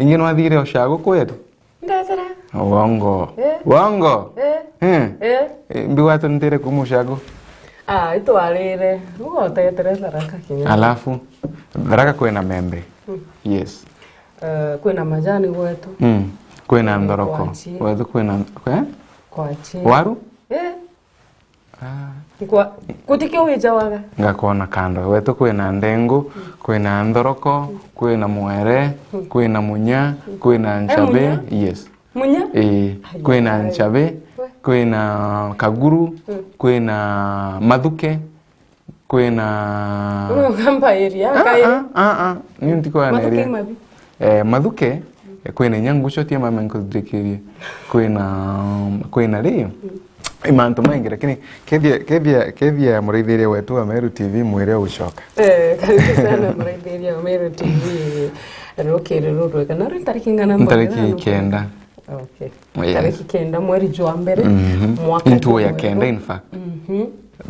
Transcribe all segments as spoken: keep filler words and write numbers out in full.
Ingi nwathire ushago kwetu? Ndethere. Uongo. Eh? Uongo. Eh? Eh? Eh? Eh, mbigwa tu ntire kuma ushago. Ah, itwarire. Ugo utetere Tharaka kinya. Alafu, Tharaka kwina membe. Mm. Yes. Eh, kwina majani gwetu. Mm. Kwina nthoroko. Kwachi. Gwetu kwina, eh? Kwachi. Waru? Eh. Ah. Nkwa-, gutiki wijawaga. Ngakona kando. Gwetu kwina ndengu, kwina nthoroko, kwina mwere, kwina munya, kwina nchabi. Munya? Yes. Munya? Ii. Ai, kwina ai. Nchabi, we. Kwina kaguru, kwina mathuke, kwina. Ugamba area, ah, kairi. Ah, ah, ah. Ni ntiko ya mathuke area. Mabi. Eh, mathuke, eh, kwina inya ngucotie mama nkuthirikirie. Kwina, kwina ri? I mantu maingi, lakini kethia, kethia, kethia muraithiria wetu wa Meru T V mwire ucoka. Eh, karibu sana muraithiria wa Meru T V. Rukiri rurwega. Na rwi tariki ngana? Ntariki kenda. Okay. Yes. Tariki kenda mweri jwa mbere, mhm, mwaka into ya kenda, in fact. Mhm.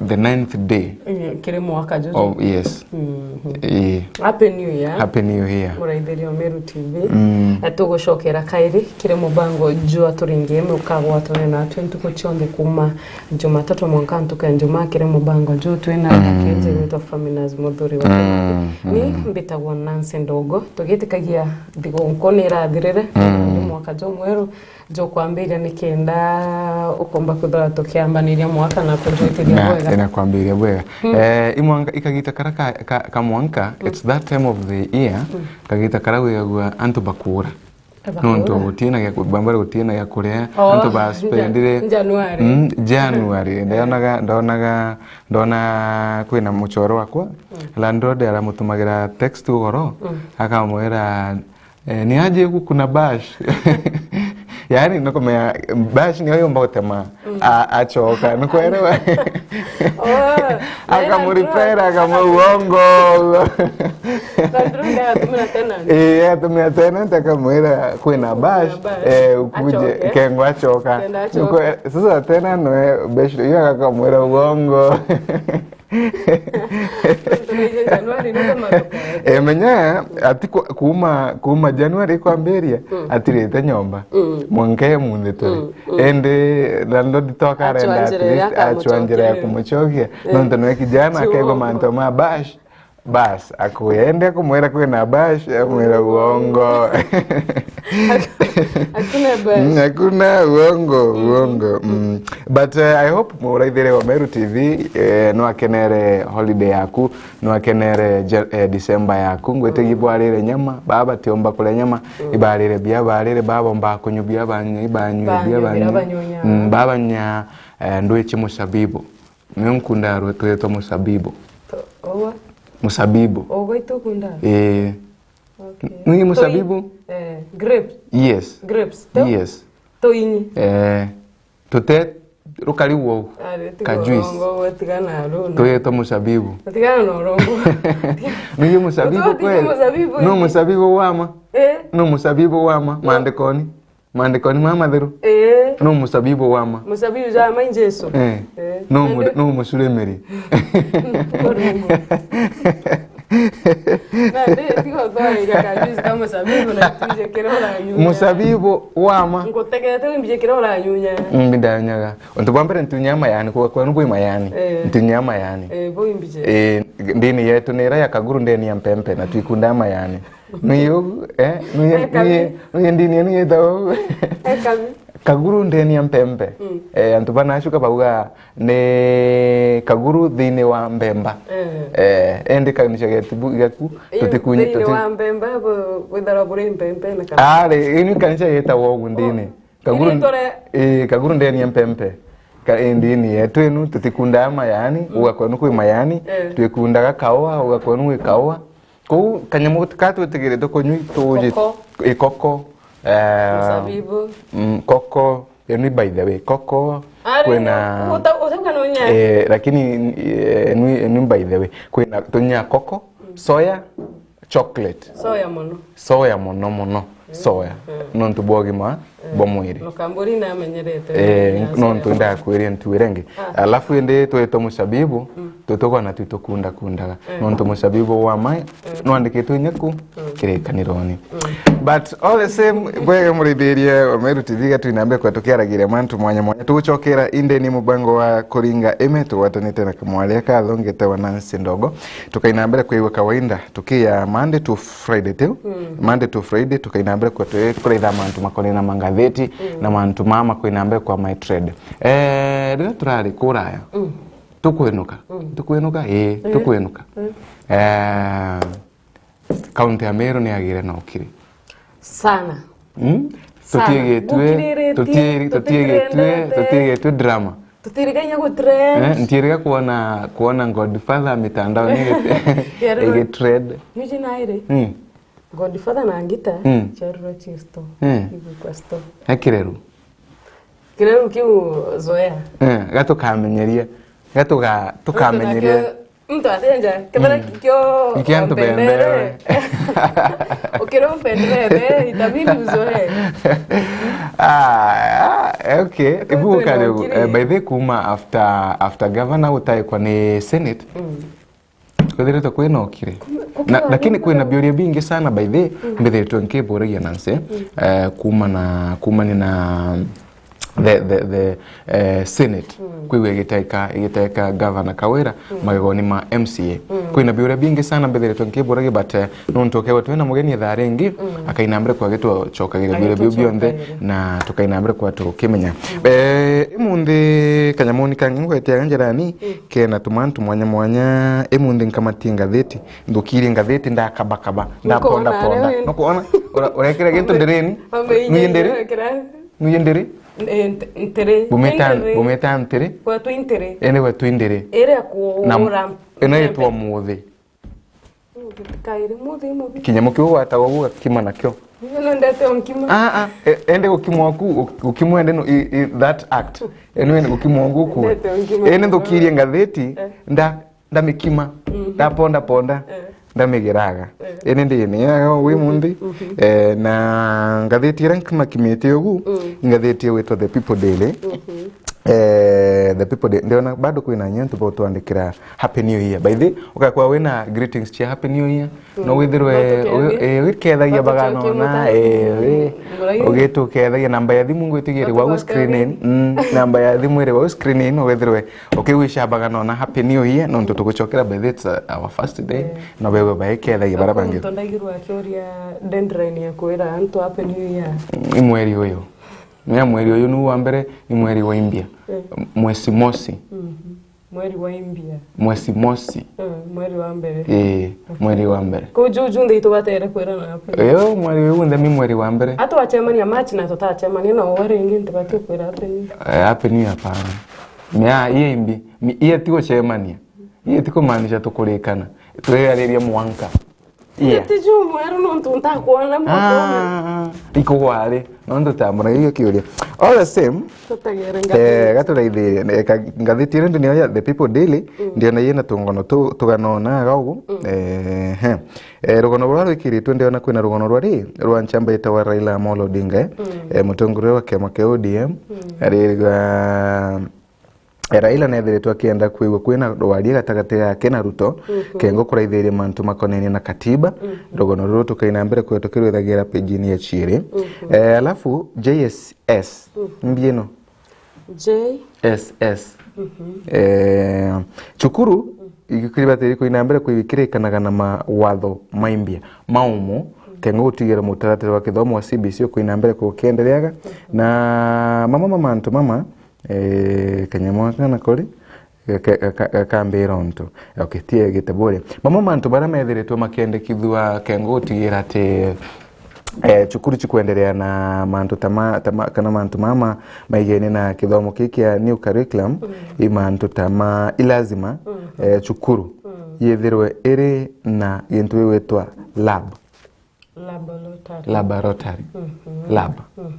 The ninth day. Eh, kiri mwaka juju. Oh, yes. Mhm. Eh. Happy New Year. Happy New Year. Muraithiria wa Meru T V. Mm. Eh, tugucokera kairi kiri mubango jwa Turingi Ime ukagwatana natwe ntuku cionthe kuma Jumatatu mwanka ntuku ya Njumaa kiri mubango juu twina, mm, ndakiji gwitwa Faminas Muthuri wa Kimathi. Mm. Ni mbitagwa Nancy Ndogo. Tugitikagia thigũkũ ni irathirire, mm, ni mwaka jumweru jukwambiria nikenda ukomba kwithirwa tukiambaniria mwaka na kujwitiria bwega. Na kwambiria bwega. Mm. Eh, imwanga ikagita kara ka, ka, ka mwanka, mm, it's that time of the year, mm, kagita kara wigagua antu bakura. Nontu gutiina gia ku-, bambare gutiina gia kuria, oh, antu baspendire. Ja-, January. Mm, January. Ndonaga, ndonaga, ndona kwina muchoro wakwa, mm, landlord aramutumagira text ugoro, mm, akamwira, eh, ni aje guku na bash. Yaani, nukumenya bash niyo yumba gutema. Mm. A-, acoka, nukwerewa? Oh, akamuripera, akamwa uongo. Landlord agatumira tenant. Eh, agatumira tenant, akamwira kwina bash, kwina bash, eh, ukuje, acoke. Kengwa acoka. Kenda acoka. Nukwe-, sasa tenant noe best, iyo akamwira uongo. Turaije Januari niko maruka. Eh, menya ati ku-, kuuma, kuuma Januari kwambiria, mm, atirite nyomba. Mm. Mwanka e munthi turi. Mm. Mm. Indi landlord toka arenda at least achwa njira ya kumucokia. Eh. Nontu nwe kijana akegwa mantu ma bash. Bas, akuya. Indi akumwira kwina bash, amwira uongo. Hakuna bash. Mm, hakuna uongo, mm, uongo. Mm. But, eh, I hope muraithiria wa Meru T V, eh, nwakenere holiday yaku. Nwakenere Je-, eh, December yaku, ngwitigia ibwarire nyama, baa batiomba kuria nyama, mm, ibarire bia barire, baa bombaa kunywa bia banywa, ibanywa bia banywa. Mm, baa banywa, eh, ndwichi musabibu. Nio nkundaa rwe-, twitwa musabibu. Ogwa? Musabibu. Ogwa itukunda? Eh. Okay. Nini musabibu? Eh, grape. Yes. Grapes. To? Yes. Toinyi. Eh. Tute rukari uou. Ari, tiga ka juice. Urongo, utigana na runo. Tuyetwa musabibu. Utigana na urongo. Nige musabibu kweli? Musabibu. No musabibu wama. Eh? No musabibu wama, eh, maandikoni. Maandikoni ma matheru. Eh. No musabibu wama. Musabibu jama ni Jesu. Eh. Eh. No mu-, no mucuremeri. Urongo. Na, ndi, tiga utwariria ka juice ka musabibu na itwije kira uranyunya. Musabibu wama. Ngutegete wimbije kira uranyunya. Mbi ndanyaga. Untu bwa mbere ntunyaa mayani, kwa kwenu kwi mayani. Eh. Ntunyaa mayani. Eh, bo imbije. Eh, ndini yetu ni ira ya kaguru ndeni ya mpempe na twikundaa mayani. Nui ugu, eh? Nui, eh, nui, nui ndini yenu yetawa ugu. Eh, kabi. Kaguru ndeni ya mpempe. Mm. Eh, antu banacuka bauga, ni kaguru thiini wa mpemba. Eh. Eh, indi kanisa getu bu-, geku, eh, tutikunya, thiini tuti- wa mpemba, bu-, bwithagirwa buri mpempe na ka- Ari, ini kanisa yetagwa ugu ndini. Oh. Kaguru, ini tore- eh, kaguru ndeni ya mpempe. Ka, eh, ndini yetu inu, tutikundaa mayani, mm, uga kwenu kwi mayani, eh, twikundaga kaua, uga kwenu gwi kaua. Kou kanyamu ka twitigiritwe kunywa ituuji. Koko. Ikoko. Eh, musabibu. Mm, koko. Enu by the way, koko. Ari, kwina uta-, utauga no nyanya. Eh, lakini, eh, enu, enu by the way, kwina tunya koko, mm, soya, chocolate. Soya mono. Soya mono mono. Mm. Soya. Mm. Nontu bwa ugima bwa mwiri. Mukamburi namenyerete. Eh, nontu ndakwire ntuire ngi. Ah. Alafu indi twitwa mucabibu, mm, twitugwa na twitukunda kundaga. Mm. Nontu mucabibu wa mai, mm, nwandikitwe inya ku, mm, kirikanironi. Mm. But all the same, bwega murithirie Omeru T V, gatwinambe kwa tukiaragiria mantu mwanya mwanya. Tugucokera inde ni mubango wa kuringa ime, tugwatanite na kamwaria kathongete wa Nancy Ndogo. Tukaina mbere kwigua kawaida, tukia Monday to Friday tiu. Mm. Monday to Friday, tukaina mbere kwa twi-, kuraitha mantu makonena mangatheti, mm, na mantu maa makoina mbere kwa my trade. Eh, riria turari kuraya, mm, tukwinuka. Mm. Tukwinuka? Ii, eh, tukwinuka. Mm. Eh, Kaunti ya Meru ni yagire na ukiri. Sana. Mm? Sana. Tutiigitue, gukiriritie, tutiiri-, tutiigitue, tutitrendete, tutiigitue drama. Tutirigaia gutrend. Eh, ntiiriga kuona, kuona Godfather mitandaoni igi-, igitrend. Yuji nairi. Mm. Godfather na ngita, mm, ciarura ci store. Mm. Igukwa store. Ekireru. Kireru kiu zoea. Eh, gatukamenyeria. Gatuga-, tukamenyeria. Muntu atenja, kethira, mm, kio ikiantu bendere. Ukiri umpenderere, itabidi uzoe. Ah, ah, okay. Ibu ukari ugu, eh, by the way, kuma after, after governor gutaikwa ni Senate, mm, kwithiritwe kwina ukiri. Lakini kwina biuria bingi sana, by the way, mm, mbithiritwe nkiburagia Nancy, mm, eh, kuma na, kumania na the, the, the, eh, Senate, mm, kwigua igiteka, igiteka Governor Kawira, mm, magegoni ma M C A. Mm. Kwina biuria bingi sana mbithiritwe nkiburagia, but, eh, nontu ukegwa twina mugeni ithaa ringi, mm, akaina mbere kwa gitwacokagire biuria biu bionthe, na tukaina mbere kwa tukimenya. Mm. Eh, imunthi kanyamuni kangi ngweteaga njirani, mm, kena tumantu mwanya mwanya, imunthi nkamatie ngatheti, nthukirie ngatheti, ndakabakaba, ndaponda ponda. Nukwona? Ura-, urekira gintu ndirini? Nui ndiri? Nui ndiri? Eh, nti-, ntiri. Bumita, bumita ntiri? Gwetu intiri. Indi gwetu indiri. Iria kuura. Ino itwa muthi. Kairi muthi, muthi. Kinyamu kiu gwatagwa ugu gakima nakio. Nindete nkima. Ah, ah. E-, indi gukimwa ku, gukimwa indi no, i, i, that act. Eno indi gukimwa ugu ku. Ndete nkima. Indi nthukirie ngatheti, eh, nda ndamikima, mhm, ndaponda ponda, eh, ndamigiraga. Eh. Indi ndini yaga wi munthi. Mhm. Eh, na ngatheti iria nkimakimite ugu, mm, ngatheti igwitwa The People Daily. Mhm. Eh, The People Daily, ndiona bado kwina nyentu bo twandikira Happy New Year. By the way, ukakwa wina greetings cia Happy New Year. Mm. No withirwe, no tukeethia, eh, wikethagia bagana ona, eh, wi-, ugitukethagia namba ya thimu ngwitigia iri wau screening. Mm, namba ya thimu iri wau screening, no withirwe ukigwica bagana ona Happy New Year, nontu tugucokera by the way, it's, uh, our first day. Eh. No bewe baikethagia bara bangi. Tondaigirwa akiuria deadline ya kwira antu Happy New Year. Mm, i mweri uyu. Ni mweri uyu ni wa mbere, ni mweri wa imbia. Eh. Mwezi mosi. Mhm. Mweri wa imbia. Mwezi mosi. Mm, mweri wa mbere. Ii, mweri wa mbere. Kuu juu junthe itubatere kwirana Happy New Year. Iyo, mweri uyu unthe mi mweri wa mbere. Ati wacemania March na tutacemania na uwe ringi ntibati kwira Happy New Year. Eh, Happy New Year hapana. Mia, iye imbi, mi-, iye ti gucemania. Iye ti kumaanisha tukurikana. Twiyariria mwanka. Yeah. Ti juu mweru nontu ntakwona mwaka uyu. Ah, ikugwari. Nontu tambura iyo kiuria. All the same, tutagere ngatheti. Eh, gaturaithirie. Eh, ka-, ngatheti iri ndini ya The People Daily, mm, ndiona yina tungono tu-, tuganona aga ugu. Mm. Eh, he. Eh, rugono ruria rwikiritwe ndiona kwina rugono rwa ri, rwa nchamba yitagwa Raila Amolo Odinga, eh. Mm. Eh, mutongoria wa kiama kia O D M. Mm. Ari, eh, Raila neethiritwe akienda kwigua kwina rwaria gatagati gake na Ruto, mhm, kengo kuraithiria mantu makonenie na katiba. Mhm. Rugono ruru tukaina mbere kwio tukirwithagira page-ini ya ciiri. Mhm. Eh, alafu J S S. Mhm. Mbi ino? J S S. Mhm. Eh, cukuru, mhm, ikiribatiri kuina mbere kwigua ikirikanaga na mawatho ma imbia maumu, mhm, kengo gutigira mutaratara wa kithomo wa C B C ukuina mbere kukiendereaga. Mhm. Na mama ma mantu mama, Eh, kanyamu aka na kori, gaka-, gaka-, gakambira untu. Okay, tiegite buria. Mamwe mantu baria methiritwe makiendekithua kengo gutigira ati, eh, cukuru cikwenderea na mantu ta ma, ta ma, kana mantu mama maigene na kithomo kiki kia new curriculum, mm, i mantu ta ma, i lazima, mm, eh, cukuru, mm, yithirwe iri na gintu gigwitwa lab. Laboratory. Laboratory. Mhm. Lab. Mhm.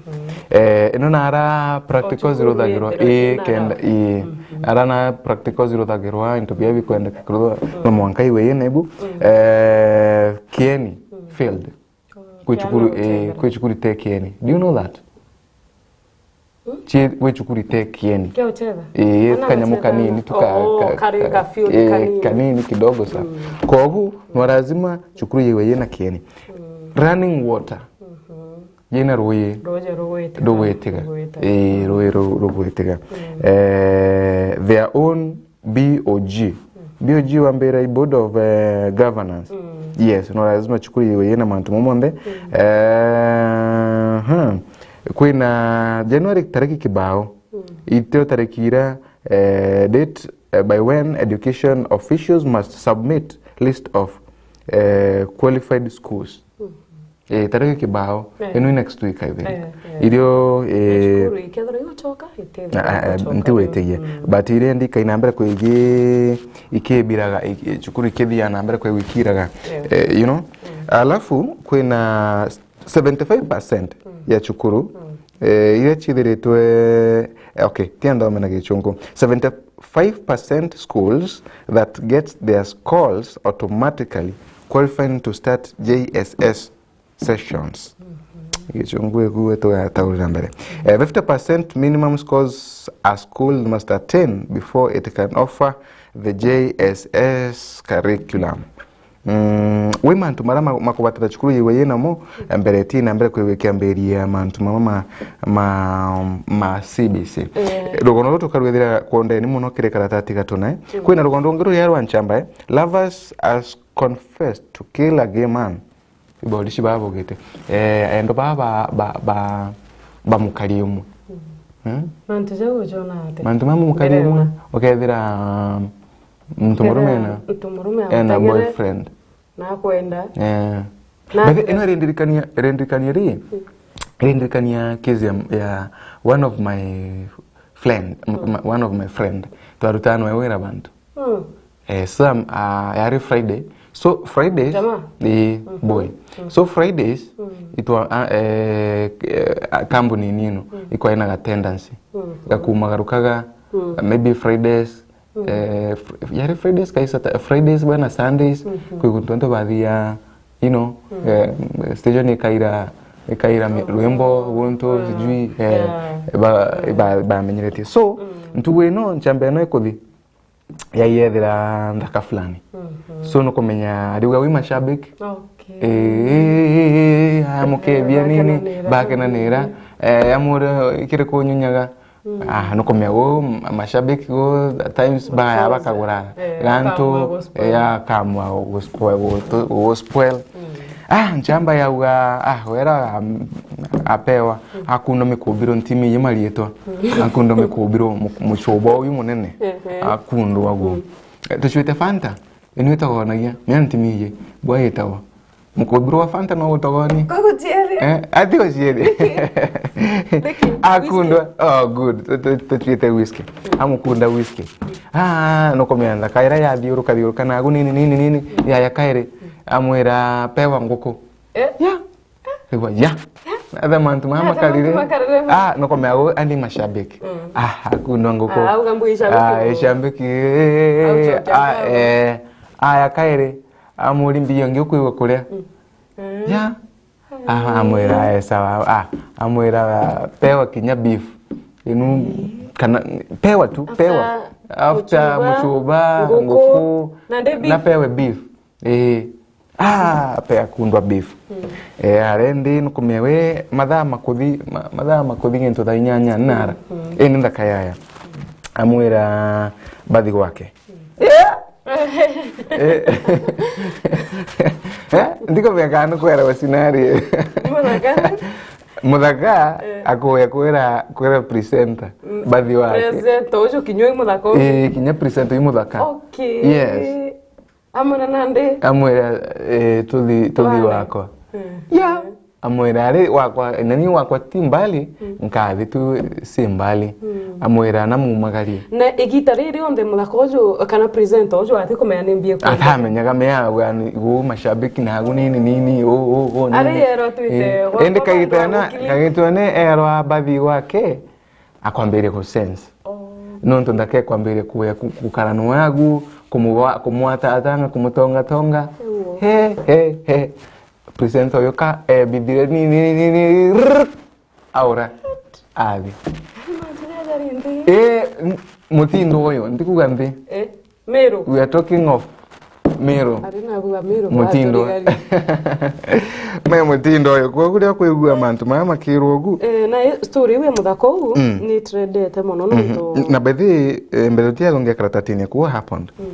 Eh, ino nara practicals iruthagirwa, ii, kenda, ii. Mhm. Ara na practicals iruthagirwa, into bia bikwendeka kuruthwa, mm, no mwanka iwe yene bu. Mm. Eh, Kieni, mm, field. Oh, kwi cukuru, eh, kwi cukuru te Kieni. Do you know that? Cie gwi cukuru ite kieni. Kia ucheza? Ii, kanyamo kanini tu ka, oh, ka, kari ka, ka field eh, kanini. Kanini kidogo sana. Kogu no lazima cukuru yiwe yina kieni. Running water. Yina ruyi. Ruyi rugwitiga. Rugwitiga. Ii, ruyi ru-, rugwitiga. Eh, their own B O G. B O G wambira i Board of, eh, Governance. Yes, no lazima cukuru iwe yina mantu momonthe. Eh, hmm. Kwina January tariki kibao. Itio tariki ira, eh, date, eh, by when education officials must submit list of, eh, qualified schools. Eh, tariki kibao, eh, ino next week, I think. Eh, eh. Irio, eh, cukuru ikethirwa igucoka, itithirwa ah, ah, igucoka ntiwitigie. But iria ndikaina mbere kwigi ikibiraga, i-, i-, cukuru ikithia na mbere kwigwa ikiraga. Eh, you know? Alafu, kwina seventy-five percent ya cukuru, eh, iria cithiritwe, eh, okay, tia nthome na Gichungu. Seventy-five percent schools that get their scores automatically qualifying to start J S S sessions. Gichungu iku tugataurira mbere. Eh, fifty percent minimum scores a school must attain before it can offer the J S S curriculum. Mm, wi mantu maria ma-, makubatata cukuru yiwe yinamo, mbere ti na mbere kwigwa ikiambiria mantu mama ma, ma, ma C B C. Eh. Rugono ruru tukarwithira kwondeni muno kiri karatati gatune. Kwina rugono rungi ruria rwa nchamba, eh? Lovers has confessed to kill a gay man. Iborici babugite. Eh, endo ba, ba, ba, ba, ba mukari umwe. Hmm? Mantu jau uciona ati? Mantu ma mukari umwe, ukethira, um, muntu murume ena, muntu murume ena boyfriend. Nakwenda. Eh. But ino irindirikania, irindirikania ri? Irindirikania case ya, ya one of my friend, m-, m-, one of my friend. Twarutana nawe wira bantu. Mm. Eh, so, um, ah, yari Friday. So, Fridays, jamaa? Eh, boy. So, Fridays, itwa, ah, eh, eh, ah, kambuni nino, ikwa ina ga tendency. Gakumagarukaga, maybe Fridays, eh, fr-, yari Fridays, kai Sata-, Fridays bana Sundays, kwi guntu antu bathia, you know, eh, station ikaira, ikaira mi-, rwimbo, guntu, sijui, eh, ba, ba, bamenyeretie. So, ntugu ino, nchamba ino ikuthi, yaiyethira nthaka fulani. So, nukumenya, ariuga wi mashabiki. Okay. Eh, eh, eh, eh, ah, mukebia nini, bakenanira. Eh, amure, ikiri kunyunyaga. Ah, nukumenya gu, ma-, mashabiki gu, at times, baya bakagura. Eh, gantu, kamwa gu spoil. Eh, ya kamwa gu spoil, gu, gu spoil. Ah, nchamba yauga, ah, wera, am-, apewa, akundwa mikubiro ntimi yi marietwa, akundwa mikubiro mu-, mucuba uyu munene, akundwa guo. Eh, tucwite Fanta, inu itagonagia, mea ntimi yi, bwa itawa. Mukubiro wa Fanta no gutogoni? Kogo cieri. Eh, ati go cieri. Akundwa, oh, good, tu-, tu-, tucwite whisky. Amukunda whisky. Ah, nukumenya nthaka ira yathiuruka thiuruka nagu nini, nini, nini, yaya kairi. Amwira, pewa nguku. Eh? Ya. Rigwa, ya. Athe mantu maya makarire. Ah, nukumenya gu, andi mashabiki. Ah, akundwa nguku. Ah, auga mbu ishabiki. Ah, ishabiki. Eh, ah, eh. Aya kairi. Amuri mbia ngi ukwigwa kuria. Ya. Ah, amwira, eh, sawa. Ah, amwira, pewa kinya beef. Inu, kana, pewa tu, pewa. After mucuba, nguku, na pewe beef. Eh. Ah, pe akundwa beef. Eh, arendi nukumenya we, mathaa makuthi, ma-, mathaa makuthi gintu thaa inyanya nara. Eh, ni nthaka yaya. Amwira bathi gwake. Eh. Eh, ndikumenya kana nukwera scenario. Muthaka? Muthaka, akuya kwira, kwira presenter, bathi wake. Presenter, ucio kinya uyu muthaka uyu? Eh, kinya presenter uyu muthaka. Okay. Yes. Amwira nandi? Amwira, eh, tuthi, tuthi wakwa. Ya. Amwira ari wakwa, nani wakwa ti mbali, nkathi tu si mbali. Amwira namumagarie. Na igita riri rionthe muthaka uju, kana presenter uju ati kumenya ni mbia kwenda? Atamenyaga mea, yani, gu mashabiki nagu nini, nini, u, u, u, nini. Ari erwa twite, eh, gwa, indi gwa kagitene, kagitene erwa bathi gwake, akwambiria ku sense. Oh. Nontu ndake kwambiria kuya ku-, gukara nwagu, kumugwa-, kumwatatanga, kumutongatonga. He, he, he. Presenter uyu ka ebithire ni, ni, ni, ni, rrrr, aura. athi. Mantu jaja ri nthi. Eh, n-, mutindo uyu, ntikuga nthi. Eh, Meru. We are talking of Meru. Ari nakuga Meru, mutindo. Me mutindo uyu, kwa kuria kwigua mantu maya makirwo ugu. Eh, na i-, story iu ya muthaka uu, mm, ni trendete mono, mhm, nontu na by the way, eh, mbere utiathongia karatatini yaku, what happened? Mm.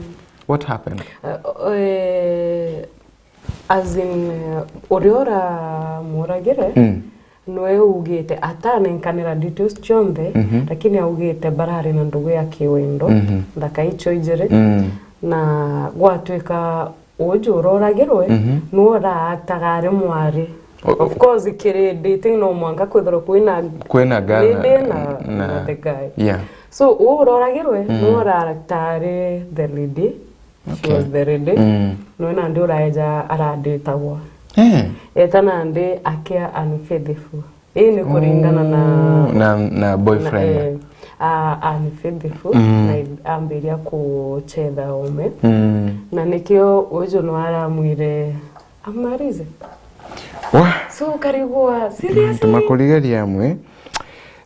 What happened? Eh, eh, as in, eh, uria uramuragire, mm, nwe ugite atanenkanira details cionthe, mhm, lakini augite barari na ndugu ya kiwendo, mhm, nthaka icio ijiri, mm, na gwatwika uju uroragirwe, mhm, nwe uraaktaga ari mwari. O-, of course, kiri dating no mwanka kwithirwa kwina kwina ga-, lady na, na, na the guy. Yeah. So, uu uroragirwe, mm, nwe uraakta ari the lady. She, okay, was the lady. Mm. Nwe nandi uraeja araditagwa. Eh. Eta nandi akia unfaithful. Ii ni kuringana na, oh, na, na boyfriend. Na, eh, a, unfaithful, mm, na i-, ambiria kuchetha ome. Mm. Na nikio uju nwe aramwire amarize. Wa? So, ukarigwa, seriously? Mantu makurigaria amwe.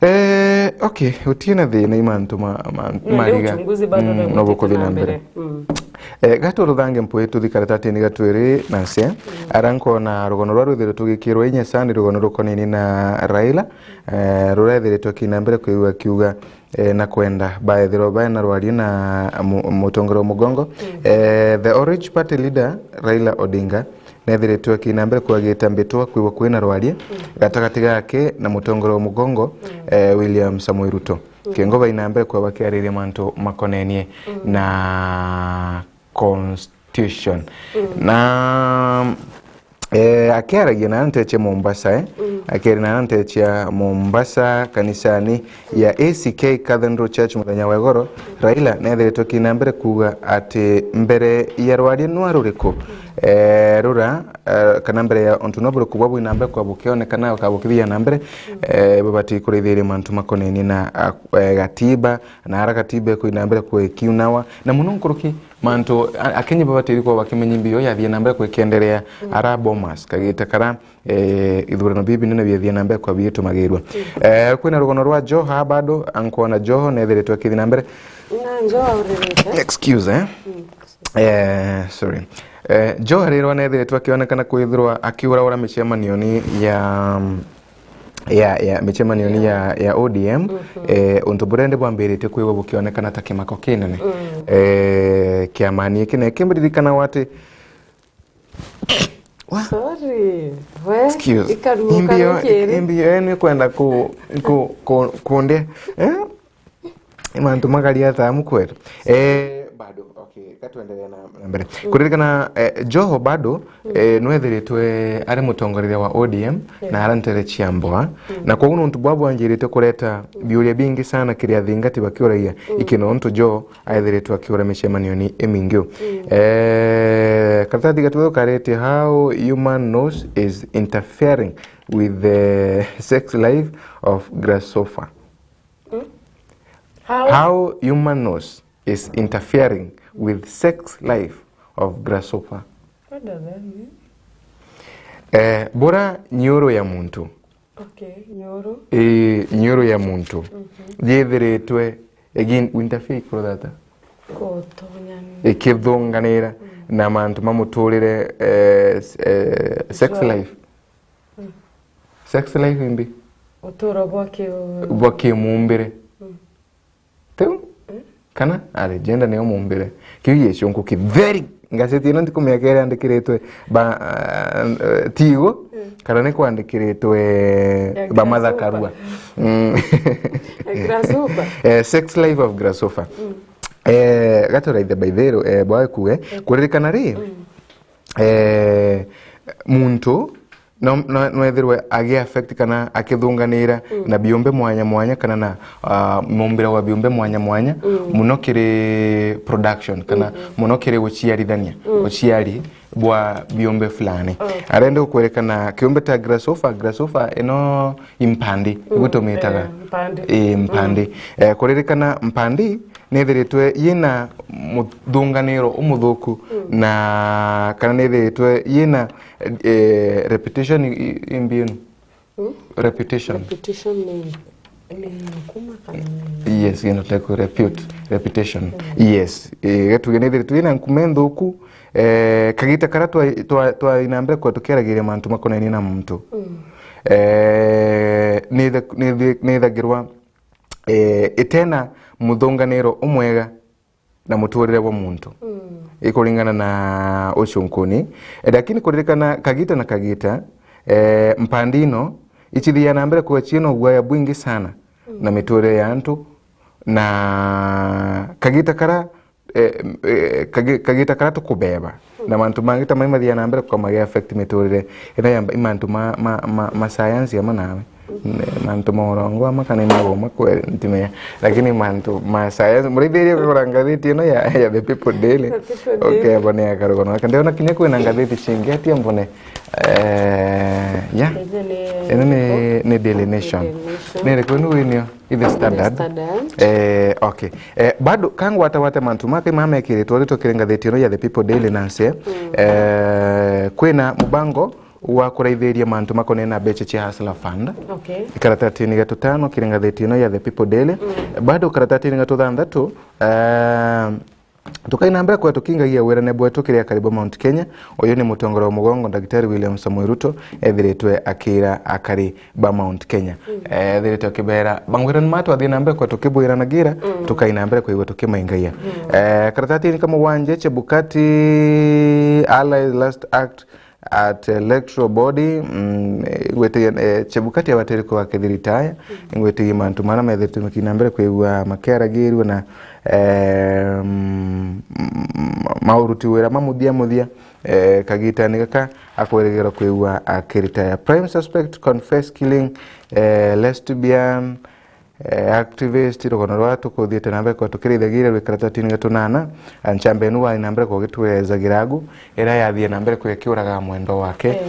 Eh, okay, utie na thina i mantu ma, ma, na mariga uchunguzi bado, mm, no gukuthi na mbere. Mm. Eh, gaturuthange mpwi tuthi karatatini ga twiri na nse, mm, ara nkona rugono rwa rwithirwe tugikirwa inya sana ni rugono rukonini na Raila, eh, rurethiritwe kina mbere kwigua akiuga, eh, na kwenda baethirwa bae na rwario na mu-, mutongoria wa mugongo. Mm. Eh, the Orange Party leader Raila Odinga nethiritwe akina mbere kwagita mbitwa kwigua kwina rwaria, mm, gatagati gake na mutongoria wa mugongo, mm, eh, William Samoei Ruto. Mm. Kengo baina mbere kwa bakiariria mantu makonenie, mm, na constitution. Mm. Na, eh, akiaragia na nteche Mombasa, eh? Mm. Akiaragia na nteche ya Mombasa kanisani ya A C K Cathedral Church muthenya wa igoro, Raila nethiritwe kina mbere kuuga ati mbere ya rwaria nwa ruriku, eh, rura, eh, kana mbere ya untu nwa buriku bwa bwina mbere kwa bukionekana, ukabukithia na mbere, eh, bubati kurithiria mantu makonenie na, ah, eh, gatiba, na ara gatiba ikwina mbere kwa ikiunawa, na muno nkuruki mantu a-, Akenya babatiri kwa bakimenya mbio yathie na mbere kwa ikiendelea, mm, ara Bomas, kagita kara eh, ithurano bibi binene biethia na mbere kwa biitumagirwa. Mm. Eh, kwina rugono rwa Joha bado, ankona Joho nethiritwe akithi na mbere. Na Joha uririte. Excuse, eh? Mm. Eh, sorry. Eh, Joha rero nethiritwe akionekana kwithirwa akiuraura micemanioni ya, ya, ya micemanioni ya, ya O D M. Mhm. Eh, untu buria ndi bwambiritie kwigua bukionekana ta kimako kinene. Mm. Eh, kiamani kinene kimbiririkana wati Wa? Sorry. We, excuse. Ikaruo imbio, karu kiri. Imbio, eh, ni kwenda ku, ku, ku, kundia. Eh? Mantu magari atamu kwera. Eh, bado, okay, ka tuendelee na, na mbere. Mm. Kuririkana, eh, Joho bado, mm, eh, nwethiritwe ari mutongoreria wa O D M, yeah, na ara ntere cia Mboa. Mm. Na koguo nontu bwa bwanjirite kureta biuria bingi sana kiri athingati bakiuragia, mm, iki nontu Joho aethiritwe akiura micemanioni imingi u. Mm. Eh, karatathi gatwethu karete, "How human nose is interfering with the sex life of grasshopper." Mm? How? How human nose is interfering with sex life of grasshopper. What does that mean? Eh, bura nyuru ya muntu. Okay, nyuru. Ii, nyuru ya muntu. Mhm. Yithiritwe, again, interfere ikurwa ata? Gutonyania. Ikithunganira, mm, na mantu ma muturire, eh, s-, eh, sex life. Mm. Sex life imbi? Uturo bwa ki-, bwa kimumbire. Mm. Tiu? Mm. Kana ari gender niyo mumbire. Kiu gicunku ki very, ngaceti ino ntikumenya kere yandikiritwe ba, ah, tigo, mm, kana ni kwandikiritwe ba Matha Karua. Mm. Ya grasshopper. Eh, sex life of grasshopper. Mm. Eh, gaturaithe by the way, eh, bwawe kuwe, mm, kuririkana ri, mm, eh, muntu no, no, no ethirwe agi affect kana akithunganira, mm, na biumbe mwanya mwanya kana na, ah, mumbira wa biumbe mwanya mwanya, mm, muno kiri production kana, mm-hmm, muno kiri guciarithania, mm, uciari bwa biumbe fulani. Mm. Arenda gukwerekana kiumbe ta grasshopper, grasshopper ino impandi, mm, igutumitaga. Eh, mpandi. Eh, mpandi. Mm. Eh, kuririkana mpandi nethiritwe yina muthunganiro umuthuku, mm, na kana nethiritwe yina, eh, repetition i-, i-, imbi ino? Hmm? Repetition. Repetition ni Ni nkuma kana ni yes, ino te ku repute, reputation. Yes. Eh, gatuge ni thiri twina nkume nthuku, eh, kagita kara twa, twa, twa ina mbere kwa tukiaragiria mantu makonainie na muntu. Eh, ni the, ni the, ni thagirwa, eh, itena muthunganiro umwega na muturire bwa muntu. Ikuringana na ucunkuni. Eh, lakini kuririkana kagita na kagita, eh, mpandi ino ichithia na mbere kwa ciina uguaya bwingi sana na miturire ya antu, na kagita kara, eh, eh, kagi-, kagita kara tukubeba na mantu mangi ta mai mathia na mbere kwa magi affect miturire ino ya mba-, i mantu ma, ma, ma, ma science ama nawe. Ne, mantu ma urongo ama kana ni magoma kweli ntimenya. Lakini mantu ma science, murithirie kugura ngathiti ino ya, ya The People Daily. The People Daily. Okay, mbone ya karugono. Ndiona kinya kwina ngathiti cingi atia mbone. Eh, ya. Ino ni, ni Daily Nation. Daily Nation. Ni iriku ino winio? I The Standard. The Standard. Eh, okay. Eh, bado kangwata wate mantu maka mamekiritwo ri tukiri ngathiti ino ya The People Daily, Nancy. Eh, kwina mubango wa kuraithiria mantu makonainie na mbecha cia Hustler Fund. Okay. Ikaratatini ga tutano kiri ngathiti ino ya The People Daily. Bado karatatini ga tuthanthatu, eh, tukaina mbere kwa tukingagia wirane bwetu kiri akari ba Mount Kenya. Uyu ni mutongoria wa mugongo, Daktari William Samoei Ruto, ethiritwe akira akari ba Mount Kenya. Eh, ethiritwe akibera bangwirani ma twathii na mbere kwa tukibwiranagira, tukaina mbere kwa igwe tukimaingaia. Eh, karatatini ka mugwanja, Chebukati, Allies last act at electoral body, mm, eh, ngwitigie, eh, Chebukati abatiri kuga kethiri taya, ngwitigie mantu mara methiritwe makina mbere kwigua makiaragirua na, eh, mm, mauruti wira ma muthia muthia, eh, kagitani gaka akwirigirwa kwigua akiritaya. Prime suspect confess killing, eh, lesbian, eh, activist, rugono rwa tukuthiite na mbere kwa tukirithagiria rwi karatatini ga tunana, anchamba enu wari na mbere kwa gitwezagiragu, ira yathie na mbere kwa ikiuraga mwendwa wake.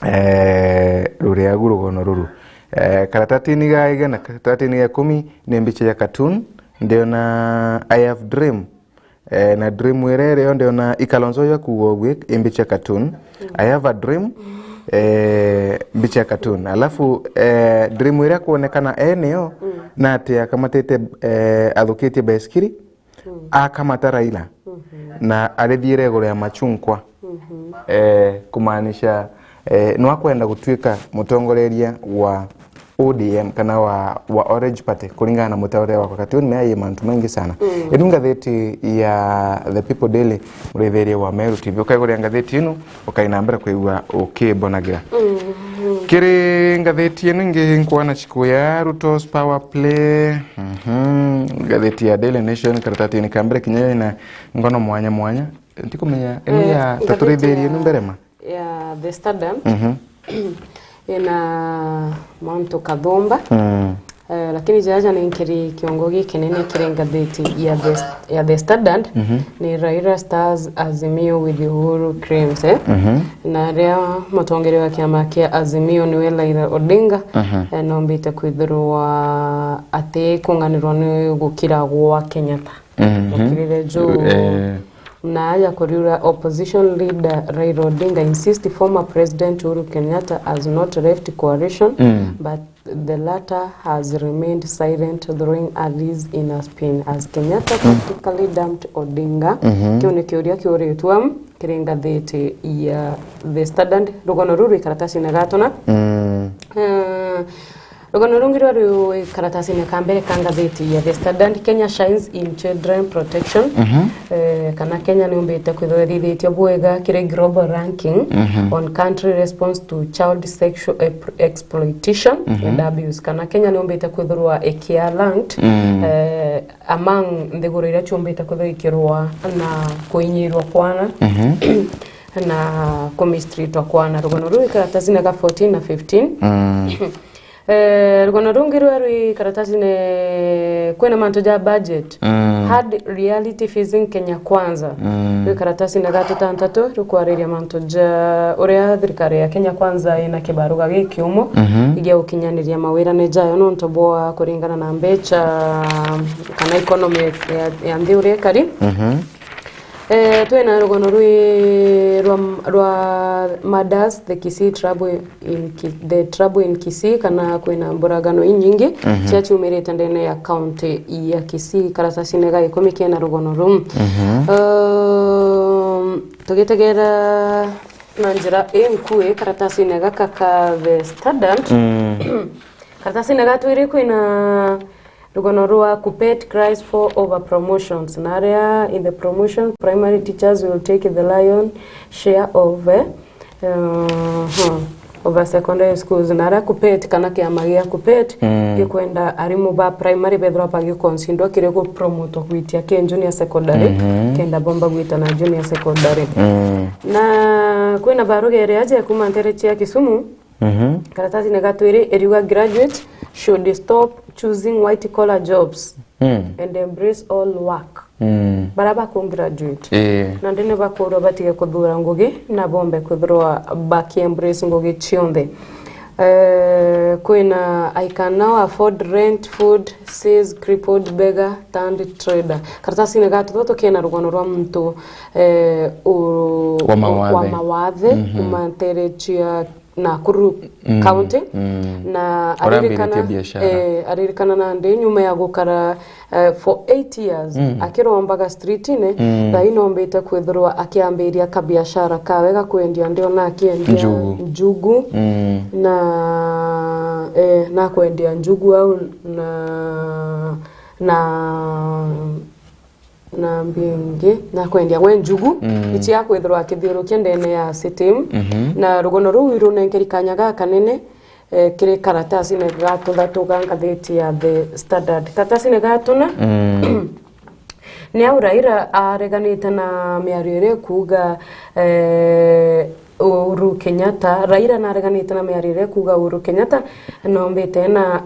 Eh, ruriagu rugono ruru. Eh, karatatini ga igana, karatatini ga ikumi ni mbicha ya cartoon, ndiona I Have Dream. Eh, na dream iria irio ndiona i Kalonzo ya kuuga uguo, i mbicha ya cartoon. I have a dream, eh, mbicha ya cartoon. Alafu, eh, dream iria kuonekana e niyo, na ati akamatite, eh, athukitie baiskiri, akamata Raila, na arithiire iguru ya machunkwa, eh, kumaanisha, eh, nwakwenda gutuika mutongoreria wa O D M kana wa, wa Orange Party, kuringana na mutaurire wakwa. Kati uni ni mantu maingi sana. Inu ngathiti ya The People Daily, murithirie wa Meru T V. Ukaiguria ngathiti inu, ukaina mbere kwigua ukibonagira. Kiri ngathiti inu ingi nkwana chikuya, Ruto's Power Play. Mhm. Ngathiti ya Daily Nation, karatatini ka mbere kinya ina ngono mwanya mwanya. Ntikumenya, inu ya taturithirie inu mbere ma? Ya The Standard. Mhm. Ina mantu kathumba. Eh, lakini jaja ni nkiri kiongo gikinene kiri ngathiti ya The, ya The Standard, ni Raila Stars Azimio with Uhuru Claims, eh? Na ria mutongeria wa kiama kia Azimio niwe Raila Odinga, eh, nombite kwithirwa ati kunganirwa ni gukira gwa Kenyatta. Mukirire juu. Na aja kuriura opposition leader Raila Odinga insist former President Uhuru Kenyatta has not left coalition, but the latter has remained silent, throwing a rise in a spin as Kenyatta tactically dumped Odinga. Kiu ni kiuria kiuritwe kiri ngathiti ya The Standard. Rugono ruru ikaratasi na gatona. Eh, Rugono rungi rwa rwi karatasine ka mbere ka ngathiti ya The Standard, Kenya shines in children protection. Eh, kana Kenya niumbite kwithirwa ithithitie bwega kiri global ranking on country response to child sexual ep-, exploitation and abuse. Kana Kenya niumbite kwithirwa ikia ranked, eh, among nthiguru iria ciumbite kwithirwa ikirwa na kuinyirwa kwana na kumistreatwa kwana. Rugono ruu ikaratasine ka fourteen na fifteen. Eh, rugono rungi rwa rwi karatasine kwina mantu ja budget. Hard reality facing Kenya Kwanza. Rwi karatasine ga tutantatu rukwariria mantu ja uria thirikari ya Kenya Kwanza ina kibaruga gikiumo igia gukinyaniria mawirane jayo nontu bwa kuringana na mbecha kana economy ya, ya nthi uria ikari. Eh, twina rugono rwi rwa, rwa murders, the Kisii trouble in Ki-, the trouble in Kisii, kana kwina mburagano inyingi, mhm, cia ciumirite ndene ya county ya Kisii. Karatasine ga ikumi kena rugono ruu. Mhm. Um, tugitegera na njira inkui karatasine gaka ka The Standard. Mm. Karatasine ga twiri kwina rugono rwa Kuppet cries for over promotions. Na aria in the promotion, primary teachers will take the lion share of, eh, uh, hmm, over secondary schools. Na aria Kuppet kana kiama gia Kuppet, mm, gikwenda arimu ba primary bethirwa bagikonsindwa kiri gupromotwa gwitia ki junior secondary, mhm, kenda bomba gwita na junior secondary. Mm. Na kwina barugere aje kuma ntere cia Kisumu, mhm, karatasine ga twiri iriuga graduate should stop choosing white collar jobs, mm, and embrace all work. Mm. Bara baku graduate. Ii. Na ndene bakurwa batige kuthura ngugi na bombe kwithirwa baki embrace ngugi cionthe. Eh, kwina, "I can now afford rent, food," says crippled beggar turned trader. Karatasine ga tuthatu kena rugono rwa muntu, eh, u-, wa mawathe, wa mawathe, mhm, kuma ntere cia Nakuru, mm, County, mm, na uria aririkana, ambiritie biashara, eh, aririkana nandi nyuma ya gukara, eh, for eight years, mm, akirombaga streetine, mm, thaa ii nombite kwithirwa akiambiria kabiashara kawe ga kwendia ndio na akiendia njugu, njugu, mm, na, eh, na kwendia njugu au na, na na mbingi na kwendia gwe njugu, mm, icia kwithirwa akithiurukia ndene ya city. Mhm. Na rugono ruu irunenkeri kanya gakanene, eh, kiri karatasine ga tuthatu ga ngathiti ya The Standard. Karatasine ga tuna, mm, ni au Raila areganite na miario iria ikuuga, eh, Uhuru Kenyatta. Raila nareganite na miario iria ikuuga Uhuru Kenyatta nombite na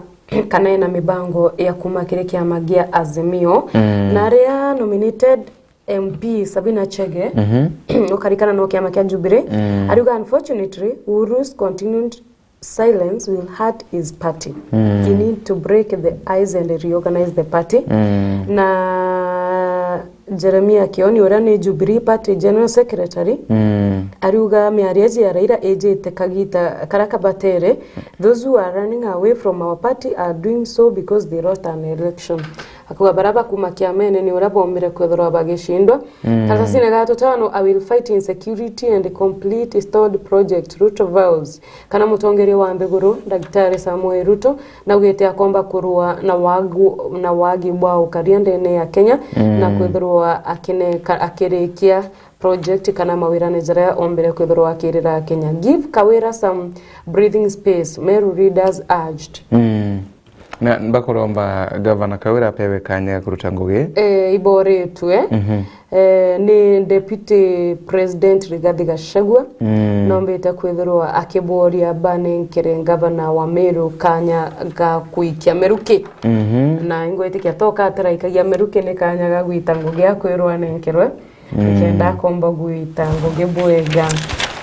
kana ena mibango ya kuma kiri kiama gia Azimio. Mm. Na aria nominated M P Sabina Chege, mhm, ukarikana no kiama kia Jubilee, mm, ariuga, "Unfortunately, Uhuru's continued silence will hurt his party. Mm. He need to break the ice and reorganize the party." Mm. Na Jeremia Kioni, uria ni Jubilee Party General Secretary, mm, ariuga miario iji ya Raila ijite kagita karia kabatere. "Those who are running away from our party are doing so because they lost an election." Akauga baria bakuma kiamene ni uria bombire kwithirwa bagicindwa. Mm. Karatasine ga tutano, "I will fight insecurity and complete stalled project," Ruto vows. Kana mutongeria wa nthiguru, Daktari Samuel Ruto, naugite akomba kurua na wagu-, na wagi bwa ukaria ndene ya Kenya, mm, na kwithirwa akineka-, akirikia project kana mawirane jaria ombire kwithirwa akirira Kenya. "Give Kawira some breathing space," Meru leaders urged. Mm. Na bakuromba Gavana Kawira apewe kanya ga kuruta ngugi. Eh, iboritwe. Mhm. Eh, ni Deputy President Rigathi Gachagua, mm, nombite kwithirwa akiboria banenkere ngavana wa Meru kanya ga kuikia meruki. Mhm. Na ingwitikia toka ataraikagia meruki ni kanya ga gwita ngugi akwirwa anenkerwe. Mm. Nikenda akomba gwita ngugi bwega.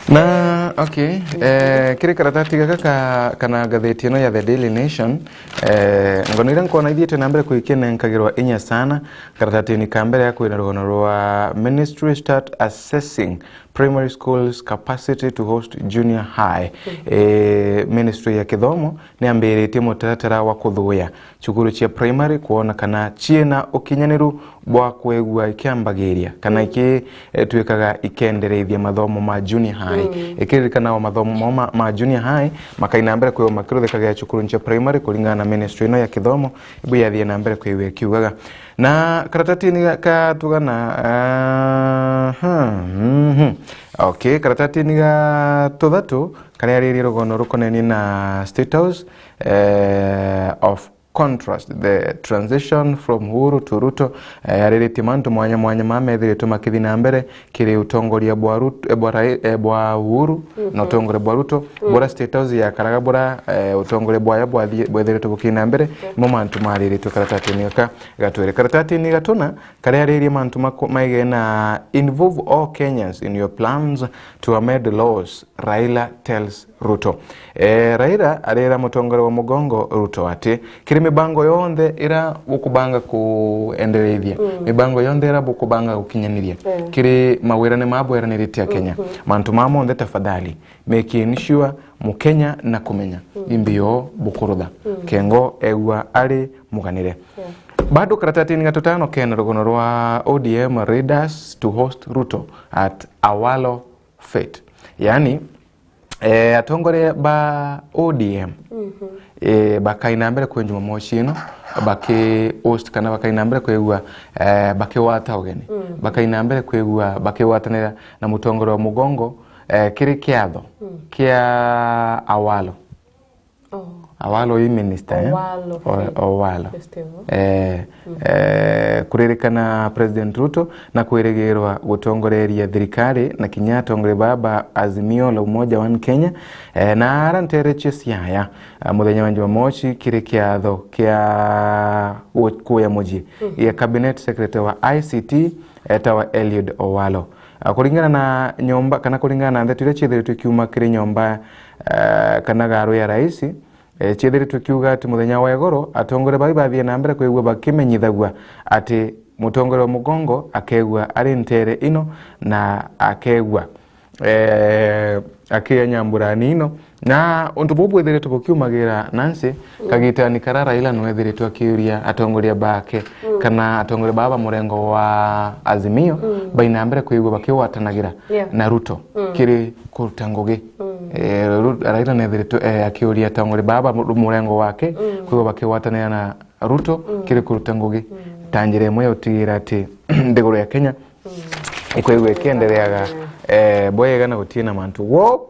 Na, okay, eh, kiri karatati gaka ka, kana ngathiti ino ya The Daily Nation, eh, ngono iria nkona ithiite na mbere kuikinenkagirwa inya sana, karatatini ka mbere ya kwina rugono rwa Ministry start assessing primary schools capacity to host junior high. Mm. Eh, Ministry ya Kithomo niambiritie mutaratara wa kuthuya cukuru cia primary kwona kana ciina ukinyaniru bwa kwigua ikiambagiria kana, mm, iki, eh, twikaga ikendereithia mathomo ma junior high. Mm. Ikiririkana o mathomo mao ma, ma junior high makaina mbere kwigua makiruthikagira cukuru cia primary kuringana na ministry ino ya kithomo ibu yathie na mbere kwigua ikiugaga. Na karatatini ga, ka tugana, aha, mhm. Okay, karatatini ga tuthatu karia riri rugono rukonenie na State House, eh, of contrast, the transition from Uhuru to Ruto, eh, yariritie mantu mwanya mwanya maria methiritwe makithi na mbere kiri utongoria bwa Rut-, eh, bwa Rai-, eh, bwa Uhuru, mhm, na utongoria bwa Ruto, mm, bura State House yakaraga bura, eh, utongoria bwayo bwathi-, bwethiritwe bukina mbere, okay, mo mantu mariritwe karatatini gaka gatwiri. Karatatini gatuna karia riri mantu mako-, maigena involve all Kenyans in your plans to amend laws Raila tells Ruto. Eh, Raila arera mutongoria wa mugongo Ruto ati, kiri mibango yonthe ira bukubanga kuendereithia, mm, mibango yonthe ira bukubanga gukinyaniria, eh, kiri mawirane maa bweranirite a Kenya, mhm, mantu maa monthe, tafadhali, making sure Mukenya na kumenya, mm, imbi yo bukurutha, mm, kengo egua ari muganire. Yeah. Bado karatatini ga tutano kena rugono rwa O D M readers to host Ruto at Awalo Fete. Yani, eh, atongoria ba O D M, mhm, eh, bakaina mbere kwi Jumamosi ino, baki host kana bakaina mbere kwigua, eh, bakigwata ugeni. Mm. Bakaina mbere kwigua bakigwatanira na mutongoria wa mugongo, eh, kiri kiatho, mm, kia Awalo. Oh. Awalo i minister, eh? Owalo O-, Festival. Owalo. Eh, mm, eh, kuririkana President Ruto na kwirigirwa gutongoreria thirikari na kinya atongoria baa ba Azimio la Umoja One Kenya, eh, na ara ntereche Siaya, eh, muthenya wa Jumamosi kiri kiatho kia gu-, kuya mucii, mhm, gia Cabinet Secretary wa I C T, etawa Eliud Owalo. Ah, kuringana na nyomba, kana kuringana na ndeto iria ciithiritwe ikiuma kiri nyomba, eh, kana garu ya rais, eh, ciithiritwe ikiuga ati muthenya wa igoro, atongoria bau bathie na mbere kwigua bakimenyithagua ati mutongoria wa mugongo akegua ari ntere ino na akegua, eh, akiria nyambura nino. Na untu buu bwithiritwe bukiumagira Nancy, mm, kagitani karia Raila nwethiritwe akiuria atongoria bake, mm, kana atongoria baa ba murengo wa Azimio, mm, baina mbere kwigua bakigwatanagira, yeah, na Ruto, mm, kiri kuruta ngugi. Mm. Eh, Ru-, Raila nethiritwe, eh, akiuria atongoria baa ba mu-, murengo wake, mm, kwigua bakigwatanira na Ruto, mm, kiri kuruta ngugi, mm, ta njira imwe ya utigira ati nthiguru ya Kenya, mm, ikwigua ikiendereaga, mm, eh, bwega na gutina mantu. Walk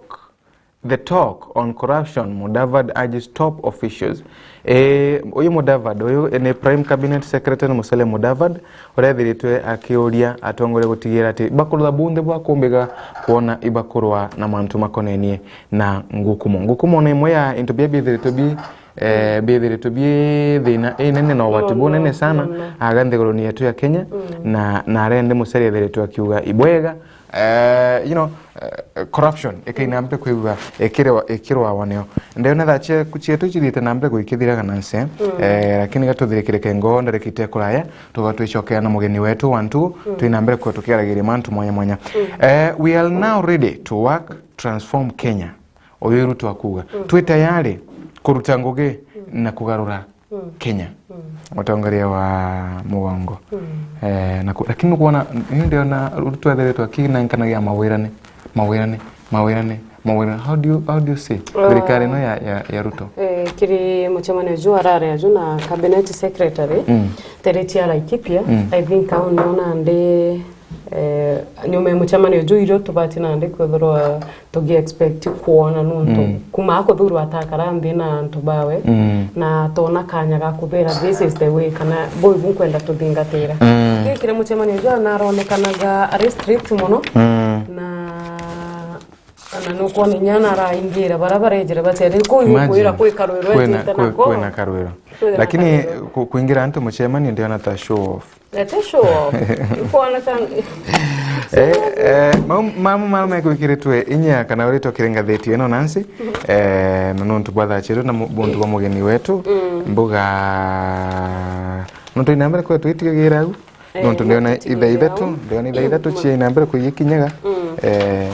the talk on corruption, Mudavadi urges top officials. Eh, uyu Mudavadi, uyu ni Prime Cabinet Secretary Musalia Mudavadi, urethiritwe akiuria atongoria gutigira ati bakurutha bunthe bwa kumbiga kwona ibakurwa na mantu makonenie na ngukumo. Ngukumo ni imwe ya into bia bithiritwe bi, eh, bithiritwe bi thina inene na ugwati bunene sana aga nthiguruni yetu ya Kenya, mm, na, na arende Musalia ethiritwe akiuga ibwega, eh, you know, eh, corruption ikaina mbere kwigua ikirwa-, ikirwawa nio. Ndiona thaa cie-, cietu cithiite na mbere gwikithiraga na nse, mm, eh, lakini gatuthirikirike ngoo ndarikite kuraya, tugatwicokera na mugeni wetu wa ntu, mm, twina mbere kwa tukiaragiria mantu mwanya mwanya. Mm. Eh, we are now ready to work, transform Kenya. Uyu Ruto akuga, mm, twi tayari kuruta ngugi, mm, na kugarura, mm, Kenya. Mm. Mutongoria wa mugongo. Mm. Eh, na ku-, lakini nukwona, ni ndiona Ruto ethiritwe akinenkanagia mawirane, mawirane, mawirane, mawirane. How do you, how do you see, uh, thirikari ino ya, ya, ya Ruto? Eh, kiri mucemanio ju arari aju na cabinet secretary, mm, Teretia Laikipia, mm, I think au nona ndi, eh, nyuma ya mucemanio ju irio tubati nandi kwithirwa tugi expect kwona nuntu, mm, kuma akuthurwa atakara nthi na antu bawe, mm, na tona kanya ga kuthira this is the way kana buu ibu nkwenda tuthingatira. Mm. Gikire mucemanio ju naronekanaga ari strict muno, mm, na, na nukwona inya naraingira bara barejire bacere kuu. Imagine. Kwira kwi karwiro kwina, etite kwi-, nako. Kwina karwiro. Kwina karwiro. Lakini ku-, kuingira antu mucemanio ndiona ta show off. Ete show off. Ikwoneka. Eh, eh, mau-, mamu mara mekwikiritwe inya kana uritwa kiri ngathiti ino Nancy, eh, na nuntu bwa thaa cietu na mu-, buntu bwa mugeni wetu, mm, mbuga, nuntu ina mbere kwetu itigagira au, eh, nuntu ndiona itha ithatu, ndiona itha ithatu, mm, cia ina mbere kuigikinyaga, mm, eh,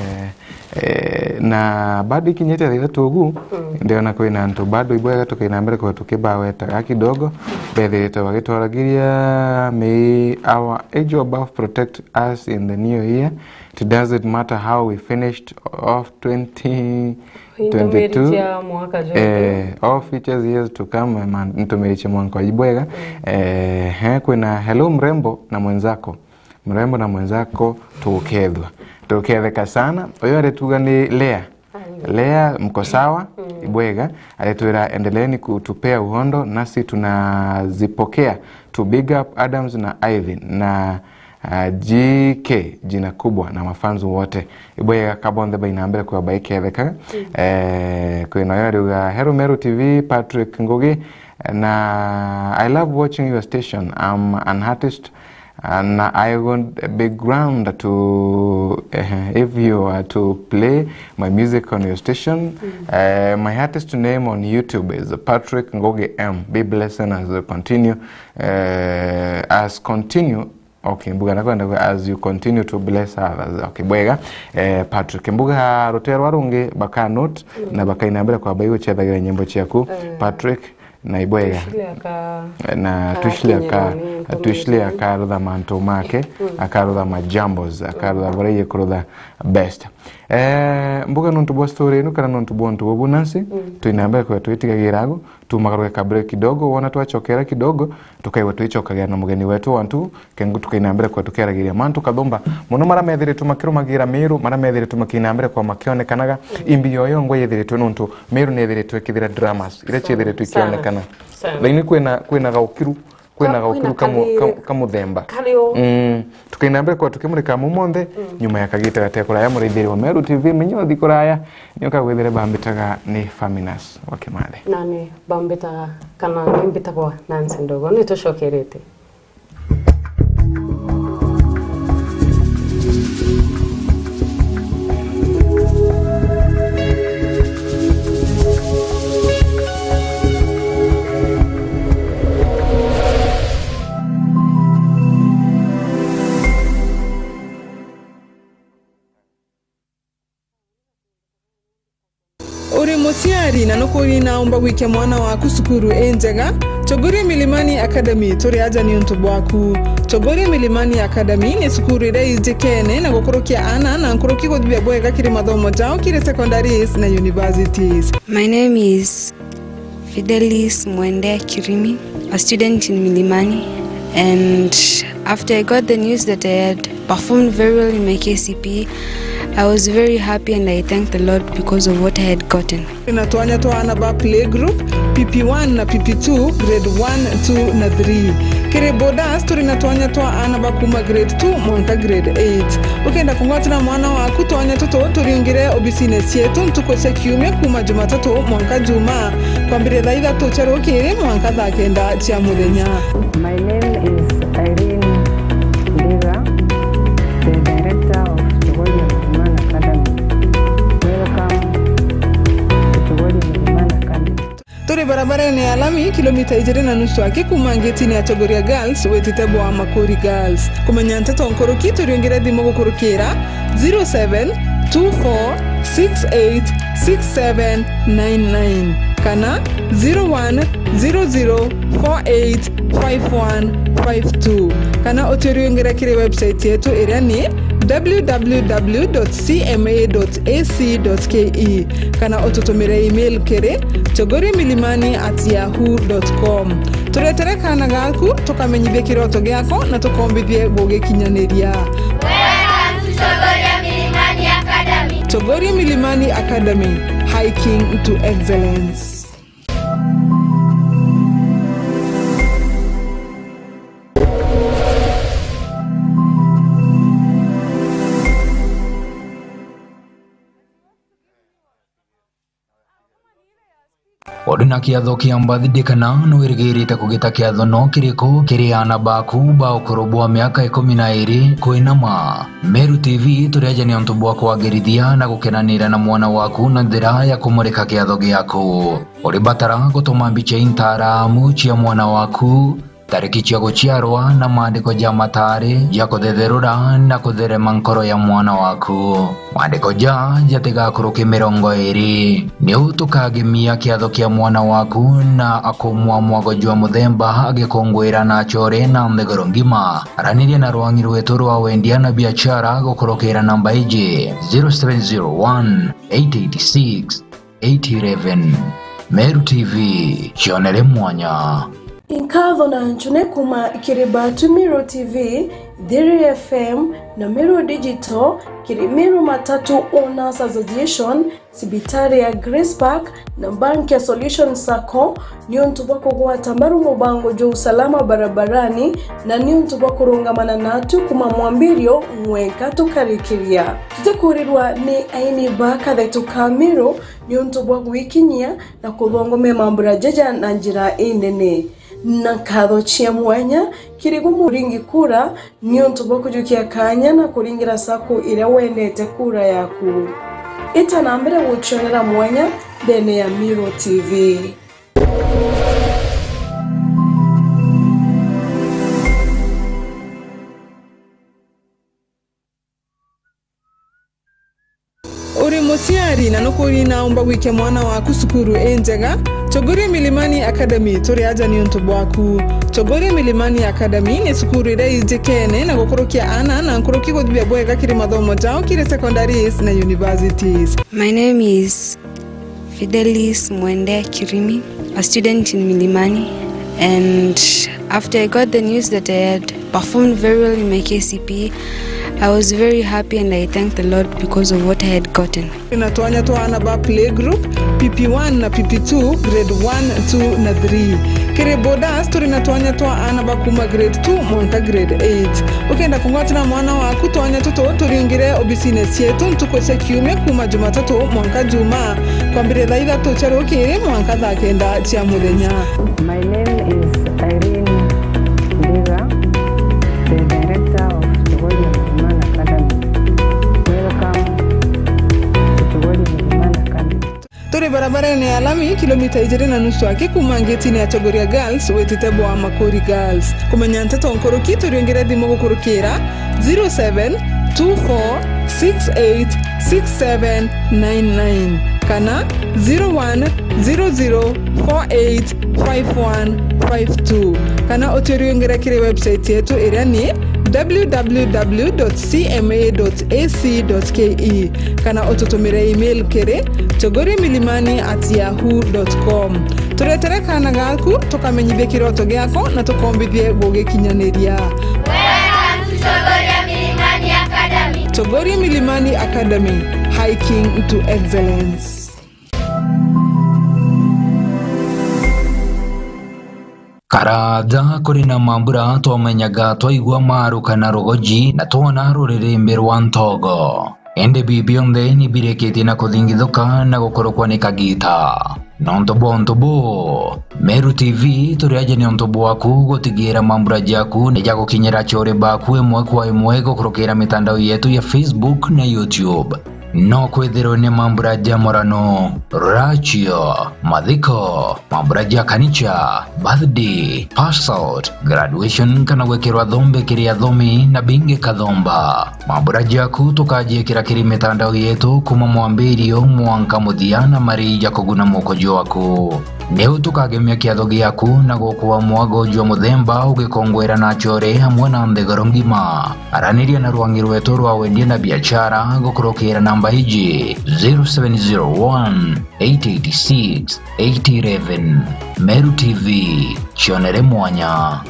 Eh, na bado ikinyite thaa ithatu ugu, mm, ndiona kwina antu bado ibwega tukaina mbere kwa tukibawetaga kidogo. Bethirite bagitwaragiria, may our age above protect us in the new year. It doesn't matter how we finished off twenty twenty-two. Intumiri cia mwaka juu. Eh, all future years to come, man, ntumiri cia mwanka ibwega. Mm. Eh, he, kwina hello mrembo na mwenzako. Mrembo na mwenzako, tukethwa. Tuketheka sana. Uyu arituga ni Lea. Amen. Lea, mko sawa? Mm. Ibwega. Aritwira, "Endeleeni kutupea uhondo, nasi tunazipokea." To big up Adams na Ivy na, ah, G K, jina kubwa, na mafans wote. Ibwega kabonthe baina mbere kwa baiketheka. Mm. Eh, kwina uyu ariuga, "Hello Meru T V, Patrick Ngugi, na I love watching your station. I'm an artist." And I would be glad to, eh, if you are to play my music on your station. Eh, my artist name on YouTube is Patrick Ngugi M. Be blessed as you continue, eh, as continue. Okay, mbuga nakwenda kwe, as you continue to bless others. Okay, bwega. Eh, Patrick, mbuga rutere rwa rungi baka note na bakaina mbere kwa bai gucethagira nyimbo ciaku. Patrick, na ibwega. Tushile aka-, na Tushile aka-, Tushile akarutha mantu make, akarutha ma jambos, akarutha buria yekurutha best. Eh, mbuga nontu bwa story ino kana nontu bwa untu bubu nasi, twina mbere kwa twitigagira agu, tumagaruke ka break kidogo, wona twachokera kidogo, tukaigua twichokagira na mugeni wetu wantu, kengu tukaina mbere kwa tukiaragiria mantu kathumba. Muno mara methiritwe makirumagira Miru, mara methiritwe makiina mbere kwa makionekanaga, imbi yoyo ngwe yethiritwe nontu Miru nethiritwe ikithira dramas, iria ciethiritwe ikionekana. Sana. Thaini kwina, kwina gaukiru, kwina gaukiru kamu-, kamu-, kamuthemba. Mm. Tukaina mbere kwa tukimurika mumonthe, nyuma ya kagita gate kuraya muraithiri wa Meru T V, menye uthi kuraya, nio kagwithire bambitaga ni Faminas wa Kimathi. Nani bambitaga, kana ni mbitagwa Nancy Ndogo, ni tucokerete. Uri muciari na nukuri naumba gwikia mwana waku cukuru injega? Chogoria Milimani Academy turi aja niuntu bwaku. Chogoria Milimani Academy ni cukuru iria ijikene na gukurukia aana na nkuruki guthithia bwega kiri mathomo jao kiri secondaries na universities. My name is Fidelis Mwende Kirimi, a student in Milimani, and after I got the news that I had performed very well in my K C P E, I was very happy and I thanked the Lord because of what I had gotten. Turi na twanya twa aana ba playgroup, P P one na P P two, grade one, two na three. Kiri boarders, turi na twanya twa aana ba kuma grade two mwanka grade eight. Ukenda kungwatira mwana waku twanya tutu, turiungire obisine cietu ntuku cia kiumia kuma Jumatatu mwanka Juma, kwambiria thaa ithatu cia rukiri mwanka thaa kenda cia muthenya. My name is Irene Ndiga, the director of Chogoria Milimani Academy. Welcome to Chogoria Milimani Academy. Turi barabarene ya lami, kilomita ijiri na nusu aki kuma ngetini ya Chogoria Girls witite bwa Makuri Girls. Kumenya nteto nkuruki, turiungire thimu gukurukira zero seven two four six eight six seven nine nine kana zero one zero zero four eight five one five two, kana uturiungire kiri website yetu iria ni w w w dot c m a dot a c dot k e, kana ututumire email kiri chogoria milimani at yahoo dot com. Turetere kaana gaku, tukamenyithie kiroto giako na tukombithie gugikinyaniria. Welcome to Chogoria Milimani Academy. Chogoria Milimani Academy, hiking to excellence. Uri na kiatho kia birthday kana nwirigirite kugita kiatho no kiriku kiri aana baku ba ukuru bwa miaka ikumi na iri kwinama? Meru T V turi aja ni untu bwa kwagirithia na gukenanira na mwana waku na njira ya kumurika kiatho giaku. Uri batara gutuma mbicha intaramu cia mwana waku, tariki cia guciarwa na maandiko ja matari ja kuthetherura na kutherema nkoro ya mwana waku. Maandiko ja jatigakuruke mirongo iri. Niu tukagemia kiatho kia mwana waku na akumwa mwago jwa muthemba agikunguira na achore na nthiguru ngima. Araniria na rwangi rwetu rwa wendia na biachara gukurukira namba iji, zero seven zero one, eight eight six, eight eleven. Meru T V, cionere mwanya. Nkatho na nchune kuma kiri Batu Meru T V, Thiri F M na Meru Digital, kiri Meru Matatu Owners Association, cibitari ya Grace Park na bank ya Solution Sacco, niuntu bwa kugwata mbaru mubango jwa usalama barabarani na niuntu bwa kurungamana natu kuma mwambirio mwenka tukarikiria. Tutikurirwa ni aini ba kathetu ka Meru niuntu bwa gwikinyia na kuthongomea mambura jaja na njira inene. Na nkatho cia mwanya kiri gwe muringi kura niuntu bwa kujukia kaanya na kuringira sacco iria wendete kura yaku. Ita na mbere gucionera mwanya ndene ya Miro T V. Uri muciari na nukuuri naumba gwikia mwana waku cukuru injega? Chogoria Milimani Academy turi aja niuntu bwaku. Chogoria Milimani Academy ni cukuru iria ijikene na gukurukia aana na nkuruki guthithia bwega kiri mathomo jao kiri secondaries na universities. My name is Fidelis Mwende Kirimi, a student in Milimani, and after I got the news that I had performed very well in my K C P E, I was very happy and I thanked the Lord because of what I had gotten. Ina twanya twa aana ba playgroup, P P one na P P two, grade one, two na three. Kiri boarders, turi na twanya twa aana ba kuuma grade two mwanka grade eight. Ukenda kungwatira mwana waku twanya tutu, turiungire obisine cietu ntuku cia kiumia kuuma Jumatatu mwanka Jumaa, kwambiria thaa ithatu cia rukiri mwanka thaa kenda cia muthenya. My name is Irene Ndiga, the director of Chogoria Milimani Academy. Welcome to Chogoria Milimani Academy. Turi barabarene ya lami, kilomita ijiri na nusu aki kuuma ngetine ya Chogoria Girls witite bwa Makuri Girls. Kumenya nteto nkuruki, turiungire thimu gukurukira zero seven two four six eight six seven nine nine kana zero one zero zero four eight five one five two, kana uturiungire kiri website yetu iria ni w w w dot c m a dot a c dot k e, kana ututumire email kiri chogoria milimani at yahoo dot com. Turetere kaana gaku, tukamenyithie kiroto giako na tukombithie gugikinyaniria. Welcome to Chogoria Milimani Academy. Chogoria Milimani Academy, hiking to excellence. Karaja kuri na mambura twamenyaga twaigua maruka na rugoji na twona ruririmbi rwa ntogo. Indi bi bionthe ni birikitie na kuthingithuka na gukurukwa ni kagita. Nontu bwa untu buu, Meru T V turi aja ni untu bwaku gutigira mambura jaku ni jagukinyira achore baku imwe kwa imwe gukurukira mitandao yetu ya Facebook na YouTube. No kwithirwe ni mambura ja murano, rachio, mathiko, mambura ja kanicha, birthday, pass out, graduation kana gwikirwa thombe kiri athomi na bingi kathomba. Mambura jaku tukajiikira kiri mitandao yetu kuuma mwambirio mwanka muthia na marii ja kuguna muko jwaku. Niu tukagemia kiatho giaku na gukua mwago jwa muthemba ugikongwera na achore amwe na nthiguru ngima. Araniria na rwangi rwetu rwa wendia na biachara gukurukira namba iji, zero seven zero one, eight eight six, eight eleven. Meru T V, cionere mwanya.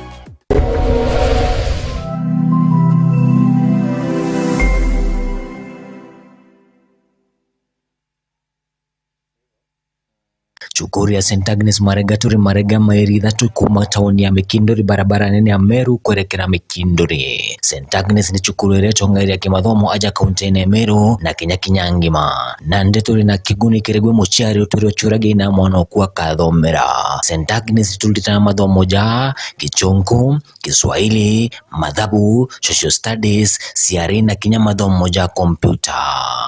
Cukuru ya Saint Agnes Marega turi Marega, mairi ithatu kuuma tauni ya Mikinduri, barabara nene ya Meru kwerekera Mikinduri. Saint Agnes ni cukuru iria itongairia kimathomo aja kaunti-ini ya Meru na Kenya kinya ngima. Nandi turi na kiguni kiri gwi muciari utwire uciuragia ina mwana oku akathomera. Saint Agnes turutaga mathomo ja Gichunku, Kiswahili, mathabu, social studies, C R E na kinya mathomo ja kompyuta.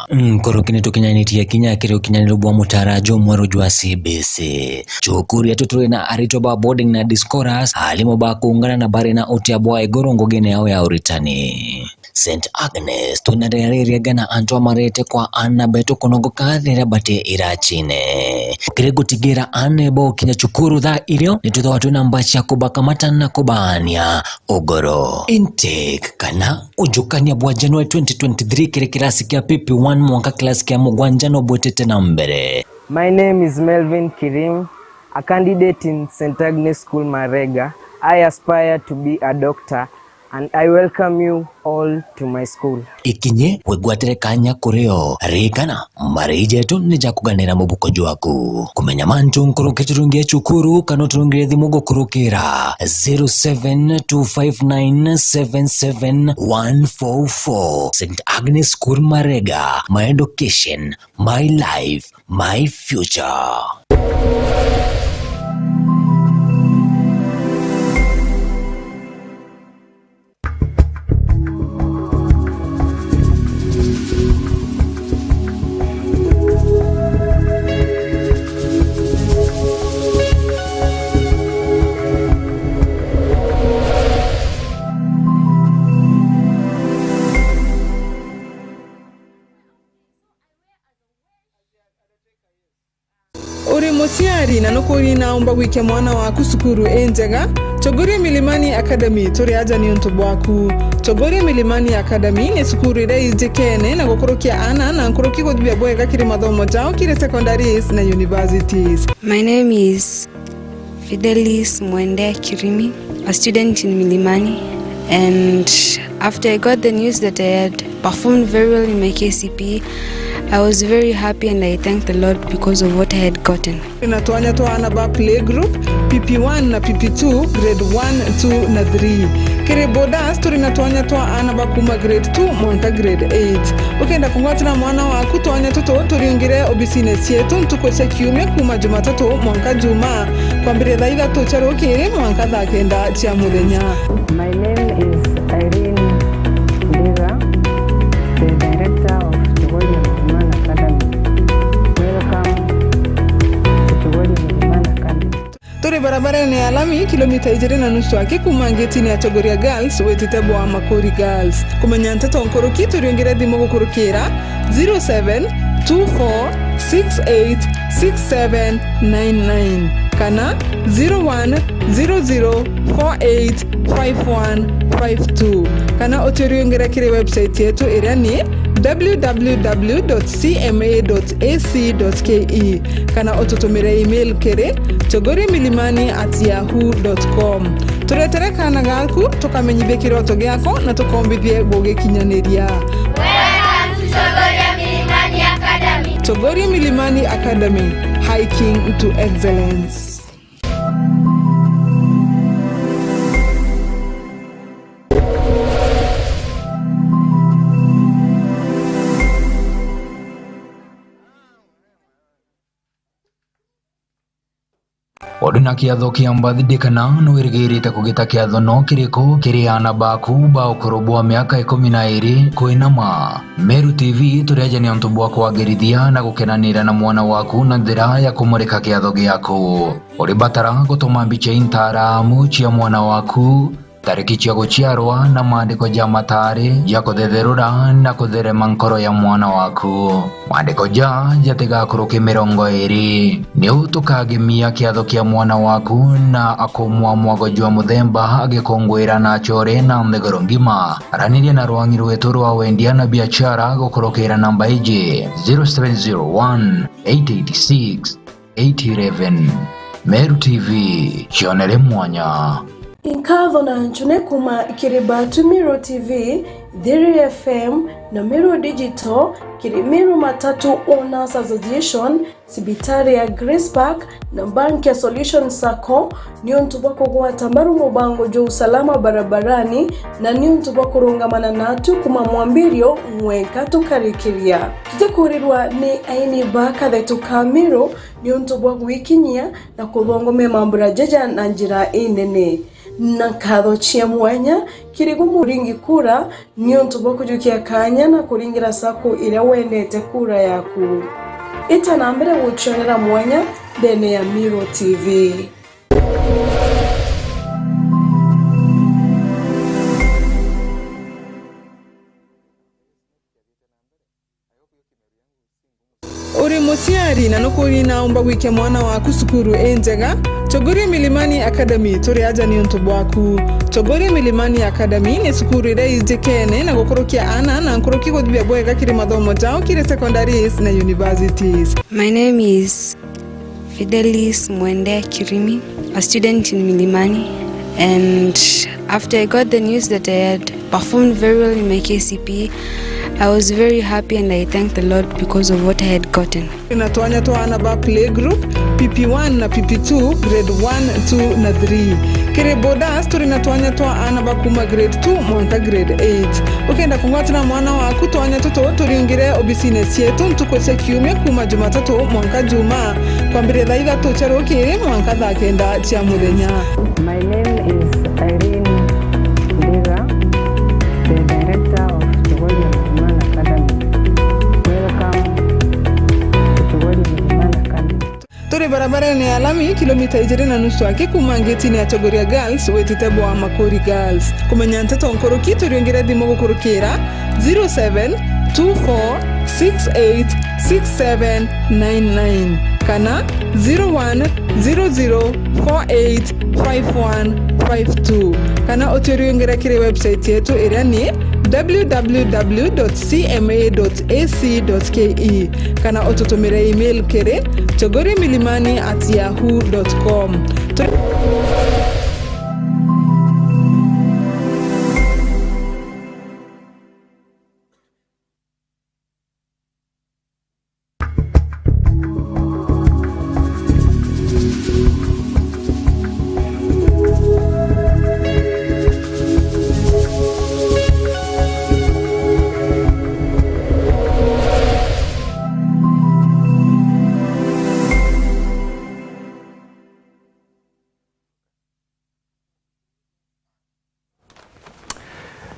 Nkuruki ni tukinyanitie kinya kiri ukinyaniru bwa mutaara jumweru jwa C B C. Cukuru yetu turi na aritwa ba boarding na day scholars, aarimu ba kuungana na bari na utia bwa iguru ngugine yao ya uritani. Saint Agnes, twina riria riega na antu amarete kwa aana betu kunogoka riria bati iracine. Kiri gutigira aana bokinya cukuru thaa irio, ni twithagwa twina mbaci ya kubakamata na kubaania ugoro. Intake kana ujukania bwa January twenty twenty-three kiri kirasi kia P P one mwanka kirasi kia mugwanja no bwitite na mbere. My name is Melvin Kirim, a candidate in Saint Agnes School Marega. I aspire to be a doctor and I welcome you all to my school. Ikinye wigwatire kanya kuri o. Ririkana, marii jetu ni ja kuganira mubuko jwaku. Kumenya mantu nkuruki turungie cukuru kana uturungire thimu gukurukira zero seven two five nine seven seven one four four. Saint Agnes School Marega, my education, my life, my future. Na nukuri naumba gwikia mwana waku cukuru injega? Chogoria Milimani Academy, turi aja niuntu bwaku. Chogoria Milimani Academy ni cukuru iria ijikene na gukurukia aana na nkuruki kuthithia bwega kiri mathomo jao kiri secondaries na universities. My name is Fidelis Mwende Kirimi, a student in Milimani, and after I got the news that I had performed very well in my K C P E, I was very happy and I thanked the Lord because of what I had gotten. Turi na twanya twa aana ba playgroup, P P one na P P two, grade one, two na three. Kiri boarders, turi na twanya twa aana ba kuma grade two mwanka grade eight. Ukenda kungwatira mwana waku twanya tutu, turiungire obisine cietu ntuku cia kiumia kuma Jumatatu mwanka Juma, kwambiria thaa ithatu cia rukiri mwanka thaa kenda cia muthenya. My name is Irene Ndiga, the director of Chogoria Milimani Academy. Welcome to Chogoria Milimani Academy. Turi barabarene ya lami, kilomita ijiri na nusu aki kuma ngetine ya Chogoria Girls witite bwa Makuri Girls. Kumenya nteto nkuruki, turiungire thimu gukurukira zero seven two four six eight six seven nine nine kana zero one zero zero four eight five one five two, kana uturiungire kiri website yetu iria ni w w w dot c m a dot a c dot k e, kana ututumire email kiri chogoria milimani at yahoo dot com. Turetere kaana gaku, tukamenyithie kiroto giako na tukombithie gugikinyaniria. Welcome to Chogoria Milimani Academy. Chogoria Milimani Academy, hiking to excellence. Uri na kiatho kia birthday kana nwirigirite kugita kiatho no kiriku kiri aana baku ba ukuru bwa miaka ikumi na iri kwinama? Meru T V turi aja niuntu bwa kwagirithia na gukenanira na mwana waku na njira ya kumurika kiatho giaku. Uri batara gutuma mbicha intaramu cia mwana waku, tariki cia guciarwa na maandiko ja matari ja kuthetherura na kutherema nkoro ya mwana waku. Maandiko ja jatigakuruke mirongo iri. Niu tukagemia kiatho kia mwana waku na akumwa mwago jwa muthemba agikunguira na achore na nthiguru ngima. Araniria na rwangi rwetu rwa wendia na biashara gukurukira namba iji, zero seven zero one eight eight six eight eleven. Meru T V, cionere mwanya. Nkatho na ncune kuma kiri Batu Meru T V, Thiri F M na Meru Digital, kiri Meru Matatu Owners Association, cibitari ya Grace Park na banki ya Solution Sacco, niuntu bwa kugwata mbaru mubango jwa usalama barabarani na niuntu bwa kurungamana natu kuma mwambirio mwenka tukarikiria. Tutikurirwa ni aini ba kathetu ka Meru, niuntu bwa gwikinyia na kuthongomia mambura jaja na njira inene. Na nkatho cia mwanya kiri gwe muringi kura niuntu bwa kujukia kanya na kuringira sacco iria wendete kura yaku. Ita na mbere gucionera mwanya ndene ya Meru T V. Uri muciari na nukuri naumba gwikia mwana waku cukuru injega? Chogoria Milimani Academy turi aja niuntu bwaku. Chogoria Milimani Academy ni cukuru iria injikene na gukurukia aana na nkuruki kuthithia bwega kiri mathomo jao kiri secondaries na universities. My name is Fidelis Mwende Kirimi, a student in Milimani, and after I got the news that I had performed very well in my K C P E, I was very happy and I thanked the Lord because of what I had gotten. Turi na twanya twa aana ba playgroup, P P one na P P two, grade one, two na three. Kiri boarders, turi na twanya twa aana ba kuma grade two mwanka grade eight. Ukenda kungwatira mwana waku twanya tutu, turiungire obisine cietu ntuku cia kiumia kuma Jumatatu mwanka Juma, kwambiria thaa ithatu cia rukiri mwanka thaa kenda cia muthenya. My name is Irene Ndiga, the director of Chogoria Milimani Academy. Welcome to Chogoria Milimani Academy. Turi barabarene ya lami, kilomita ijiri na nusu aki kuma ngetine ya Chogoria Girls witite bwa Makuri Girls. Kumenya nteto nkuruki, turiungire thimu gukurukira zero seven two four six eight six seven nine nine kana zero one zero zero four eight five one five two, kana uturingire kiri website yetu iria ni w w w dot c m a dot a c dot k e, kana ututumire email kiri tuguri milimani at yahoo dot com. Tu-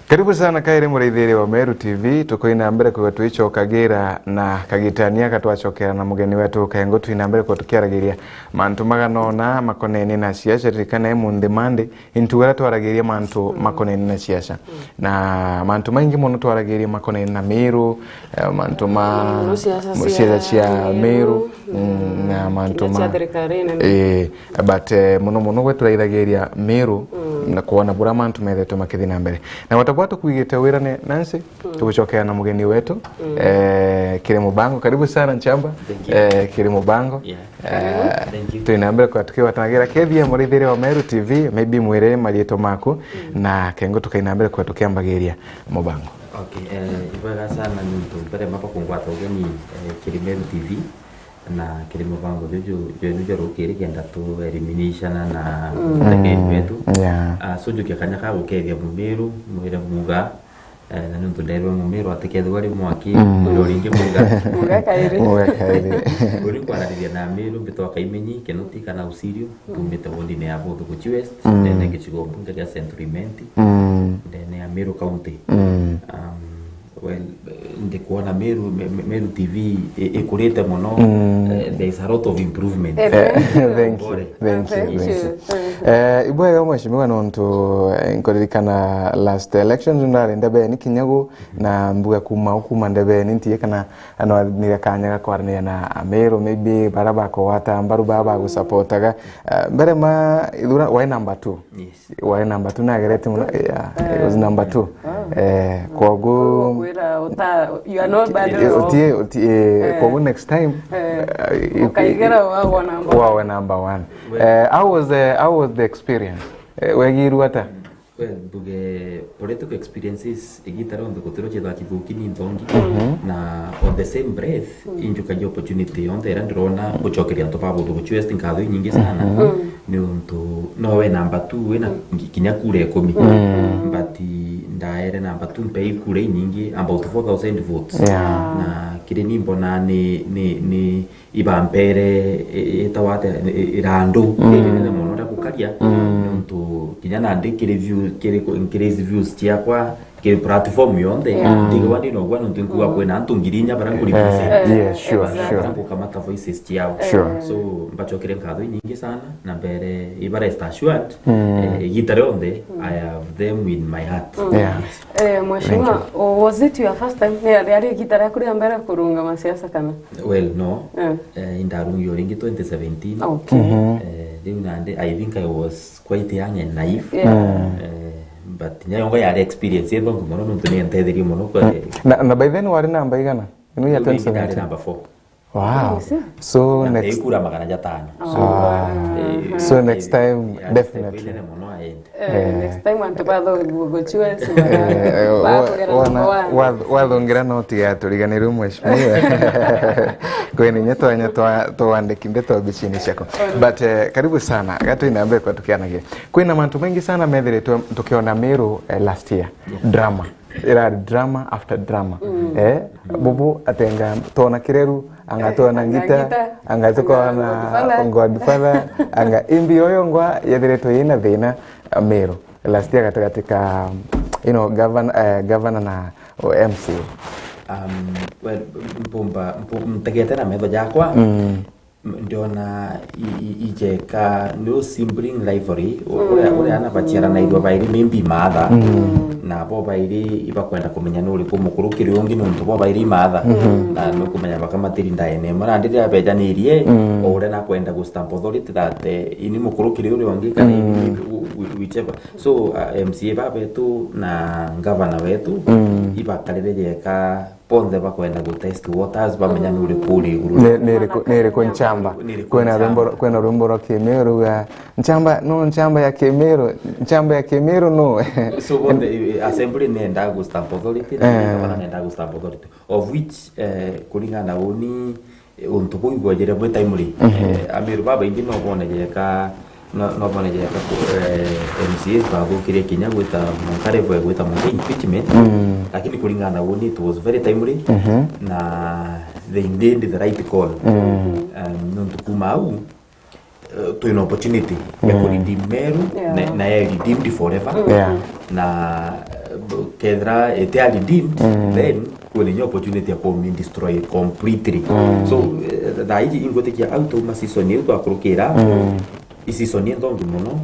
Karibu sana kairi muraithiria wa Meru T V, tukoina mbere kwigua twicokagira na kagitania gatwacokera na mugeni wetu Kaengo, twina mbere kwigua tukiaragiria mantu maganona makonene na siasa. Ririkana i munthi Monday, intu gara twaragiria mantu makonene na siasa. Na mantu maingi mono twaragiria makonene na Meru, eh, mantu ma Mono siasa cia siasa cia Meru, Meru, mm, na mantu kinya ma cia thirikari nene. Eh, but, eh, mono mono gwe turaithagiria Meru na kwona bura mantu methetwe makithi na mbere. Na gwata bwa tukwigite wira ni Nancy, tugucokera na mugeni wetu, eh, kiri mubango. Karibu sana Nchamba. Thank you. Eh, kiri mubango. Yeah. Eh, thank you. Twina mbere kwa tukigwatanagira kethia muraithiria wa Meru T V, maybe mwire marietwa maku, na Kaengo tukaina mbere kwa tukiambagiria mubango. Okay, eh, ibwega sana nontu mbere mapa kungwata ugeni, eh, kiri Meru T V. Na kiri mubango juju jwenu jwa rukiri kenda tu elimination na ndageni wetu. Yeah. Ah, so njukia kanya ka gukethia Mumiru, mwire muga, eh, na nontu nderwe Mumiru atikethirwa ari mwaki, mwire uringi muga. Muga kairi. Muga kairi. Uri kwarariria na Miru, mbitwa Kaimenyi Kinoti kana Usirio, tumite wodine ya Buthuguchi West, ndene gicigo mbunge gia Central Imenti, ndene ya Meru County. Um, Well, eh, ndikwona Meru, Me-, Me-, Meru T V i-, ikurite mono. Eh, there is a lot of improvement. Eh, thank you, thank you, thank you. Eh, ibwega mheshimiwa nontu, eh, nkuririkana last elections ndari ndebeni kinya gu, na mbuga kuma u kuma ndebeni ntie kana anwanire kanya ga kwaraniria na Ameru, maybe bara bakugwata mbaru, bara bagusapotaga. Eh, mbere ma ithura wai number two. Yes. Wari number two, nagerete mono. Yeah, it was number two. Eh, kwogu kwira uta, you are not bad at all. Utie, utie, kwogu next time, eh, ukaigera wawa number one. Wawa number one. Eh, how was the, how was the experience? Eh, wegirwe ata? Well, mbuge political experiences, igita rionthe gutiro ciithaga kithuki ni nthongi. Na on the same breath, injukagia opportunity yonthe iria ndirona gucokeria antu ba Buthuguchi West nkatho inyingi sana. Ni untu no we number two wina ngi-, kinya kura ikumi. But ndaere number two mpe ikura inyingi, about four thousand votes. Yeah. Na kiri ni mbona ni, ni, ni ibampere, i-, itawa atia, i-, irandu rinene mono ria gukaria, nontu kinya nandi kiri view-, kiri ku-, nkiri views ciakwa, kiri platform yonthe, ndigwa ndi nogwa nontu nkuga kwina antu ngiri inya bara nkuri represent. Yeah, sure, sure. Bara ngukamata voices ciao. Sure. So, mbacokere nkatho inyingi sana, na mbere iba rest assured, eh, igita rionthe, I have them in my heart. Yeah. Eh, mheshimiwa, was it your first time? Ni, ni ari igita riaku ria mbere kurungama siasa kana? Well, no. Eh. Eh, indarungi o ringi twenty seventeen. Okay. Eh, riu nandi, I think I was quite young and naive. Yeah. Eh, but nyayongo yari experience ethongi mono nontu ni entetherie mono kwa. Na, na by then wari namba igana? Ino ya riu ringi ndari twenty seventeen? Number four. Wow. So na next ikura magana jatano. So, wow. Eh, so next time, yeah, definitely. Step inene mono aende. Eh, next time antu batho guchua si. Eh, wa-, bakugera wona number one. Wa-, wathungira no tiga turiganirwe mheshimiwa. Kwini nye twanya twa, twandiki ndeto bicini ciako. But, eh, karibu sana. Gatwina mbere kwa tukianagia. Kwina mantu mengi sana methiritwe tukiona Meru, eh, last year. Yeah. Drama. Irari drama after drama. Eh, bubu atenga tona kireru, anga tona ngita, anga tukona Godfather, anga imbi oyo ngwa yethiritwe yina thina, Meru. Last year gatagati ka, you know, governor, eh, governor na, o, M C A. Um, well, mpumba, mpu-, ntegete na metho jakwa. Mm. M-, ndiona i-, i-, ijeka, no sibling rivalry, u-, Mm. uria, uria ana baciaranairwe bairi maybe maatha, Mm. na bo bairi ibakwenda kumenya ni uriku mukuru kiri ungi, nontu bo bairi maatha. Mm. Na nukumenya bakamatiri ndaene imwe, na ndiria bejanirie, Mm. o uria nakwenda gu stamp authority that, eh, ini mukuru kiri uria ungi, kana ini Mm. wi-, wi-, whichever. So, uh, M C A babetu na governor wetu, Mm. ibakarire jeka, bonthe bakwenda gu test waters, bamenya ni uriku uri iguru. Ni, ni iriku, ni iriku nchamba? Ni iriku Kwina nchamba? Rwimbo, kwina rwimbo rwa Kimiru ruga, "Nchamba, no nchamba ya Kimiru, nchamba ya Kimiru no." So, bonthe, eh, assembly nenda gu stamp authority, na Eh. governor nenda gu stamp authority. Of which, eh, kuringana na uni, eh, untu buu ibwejere bwi timely. Mhm. Eh, Amiru babaingi no bone jeka, no, no bone jeka ku-, eh, M C As bathukirie kinya gwita Munkari bwe gwita Munke impeachment. Mm. Lakini kuringana na uni, it was very timely. Mhm. Na they did the right call. Mm. Um, nontu kuma au, eh, twina opportunity ya Mm. ku redeem Meru, Yeah. na, na ya redeemed forever. Yeah. Na, eh, b-, kethira itia redeemed, Mm. then kwina inya opportunity ya ku destroy completely. Mm. So, eh, thaa iji ingwitikia au twauma season iu twakurukira, Mm. i season inthongi muno,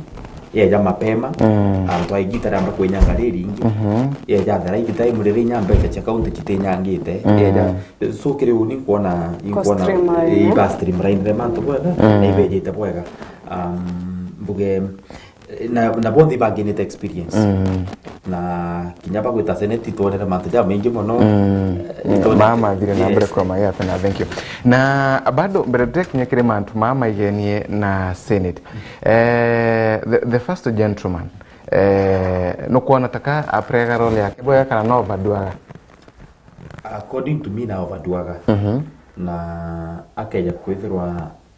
yeja mapema, Mm. antu aingite aramba kwinyanga riri ingi, Mhm. yeja the right time riria inya mbeca cia county citinyangite, Mm. yeja So kiri uu ni nkwona, ni Kwa nkwona, streamline, eh, eh? Iba streamline mantu bwega, Mm. na ibejite bwega. Um, mbuge, eh, na, na bonthe ibanginite experience. Mm. Na kinya bagwita Senate itwonere mantu jamaingi mono. Mm. Eh, itwonere Mama thire na mbere Yes. kwa mayata na thank you. Na bado mbere tutekinya kiri mantu mama igenie na Senate. Eh, the, the first gentleman, eh, nukwona taka aprega role yake bwega kana no baduaga? According to me, na overdoaga. Mhm. Na akeja kwithirwa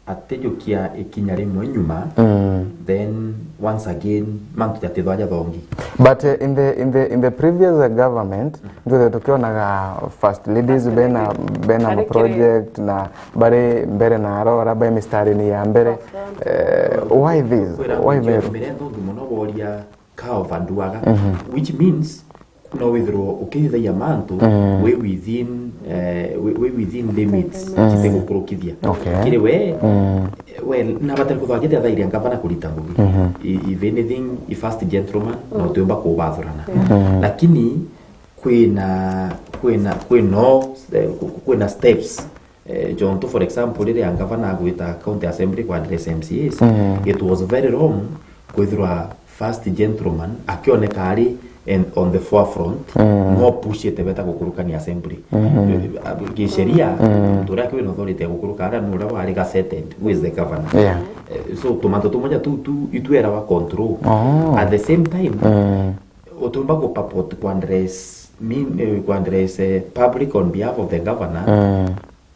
atijukia ikinya rimwe nyuma, Mm. then once again, mantu jatithwa jathongi. But, uh, in the, in the, in the previous, uh, government, Mm. ntwithire tukionaga first ladies First bena, lady. bena Ari project na bari mbere na arora, bai mistarini ya mbere. Forefront. Eh, why this? Kwira Why nthungi Meru? Mbere nthungi muno boria ka overdoaga, Mhm. which means no withirwo ukithithagia mantu Mm. wi within, eh, wi, wi within limits Mm. citigukurukithia. Okay. Kiri we, Mm. we, na batari kuthagithia thairia ngavana kurita ngugi. Mhm. I-, if anything, i first gentleman, na Mm. utiumba kubathurana. Yeah. Mm. Lakini kwina, kwina, kwina, eh, ku-, ku-, kwina steps. Eh, jontu, for example, riria ngavana agwita county assembly ku address M C As, Mm. it was very wrong kwithirwa first gentleman akioneka ari en-, on the forefront, Mm. no pushite beta gukurukania assembly. Mm. Eh, ab-, gisheria, Mm. muntu uria kwina authority ya gukuruka aria ni uria wari gazetted, who is the governor. Yeah. Eh, so tumantu tumwe ja tu, tu, itwerawa control. Oh. At the same time, Mm. utiumba gu purport ku address, mean, eh, ku address, eh, public on behalf of the governor. Mm.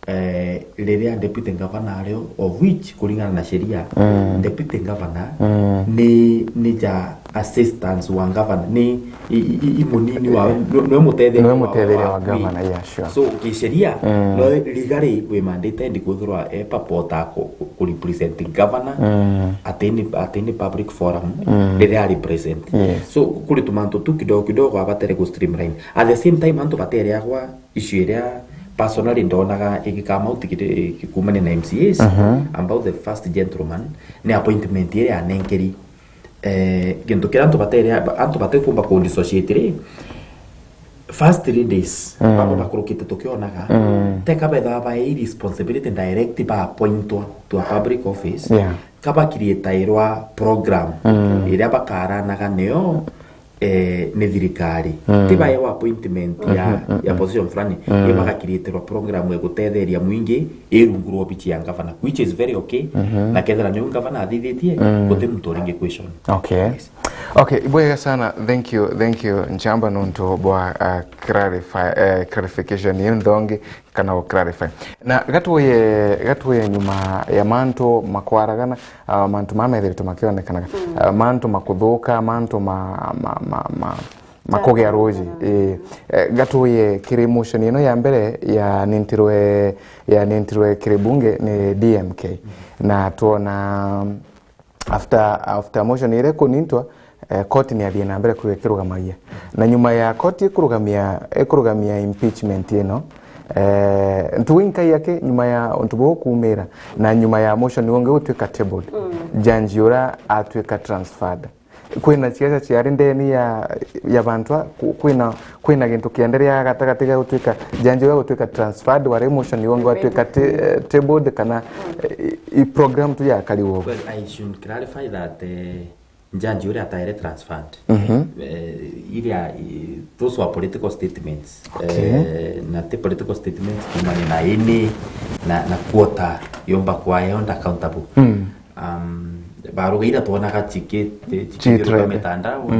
Eh, riria deputy governor ario, of which, kuringana na sheria, Mm. deputy governor Mm. ni, ni ja assistance wa governor, ni i, i, i, i munini wa, ni, ni mutetheria Niwe wa, mutetheria wa, wa governor, yeah, sure. So, kisheria, Mm. no rigari wi mandated kwithirwa e purporter ku, ku, ku represent governor Mm. at any, at any public forum, Mm. riria ari present. Yes. So, kuri tumantu tu kidogo kidogo abatere ku streamline. At the same time, antu batereagwa issue iria personally ndonaga igikama utigiri kumania na M C As, Mhm. about the first gentleman, ni appointment iria anenkeri. Eh, gintu kiria antu batere, antu batikumba ku dissociate ri, first ladies, Mm. baba bakurukite tukionaga, Mm. teka betha ba responsibility direct ba appointwa to a public office, Yeah. kaba createirwa program Mm. iria bakaranaga niyo eh, ni thirikari. Mm. Ti baewa appointment ya, Mhm, mhm. ya position fulani, Mm. ni bagakiritirwa program ya gutetheria mwingi i rungu rwa obici ya ngavana, which is very okay. Mhm. Na kethira niu ngavana athithitie, Mm. guti muntu uringi question. Okay. Yes. Okay, bwega sana. Thank you, thank you, Nchamba, nontu bwa, uh, clarify, uh, clarification iu nthongi. Kana u clarify. Na gatuye, gatuye nyuma ya mantu makwaragana, ah, mantu mama methiritwe makionekanaga, Mm. ah, mantu makuthuka, mantu ma, ma, ma, ma, makugia ruji. Ii. Eh, gatuye kiri motion ino ya mbere ya nintirwe, ya nintirwe kiri bunge ni D M K. Na tuona after, after motion iria ikunintwa, eh, court ni athie na mbere kuga ikirugamagia. Na nyuma ya court ikurugamia, ikurugamia impeachment ino, Eh, ntugu inkai yake nyuma ya untu buu kuumira na nyuma ya motion wongi gutuika tabled, judge uria atuika transferred. Kwina ciaca ciari ndeni ya, ya bantu a, ku-, kwina, kwina gintu kienderea gatagati ga gutuika judge uria gutuika transferred, wari motion wongi watuika ta-, eh, tabled kana, eh, i, i program tu yakariwa uguo. Well, I should clarify that, eh, Njanji uria ataire transferred. Mhm. Eh, iria, i-, those were political statements. Okay. Eh, na ti political statements kumania na ini na, na quarter yomba kwa held accountable. Mm. Um, baruga iria twonaga chiki-, chikithiuruka mitandao,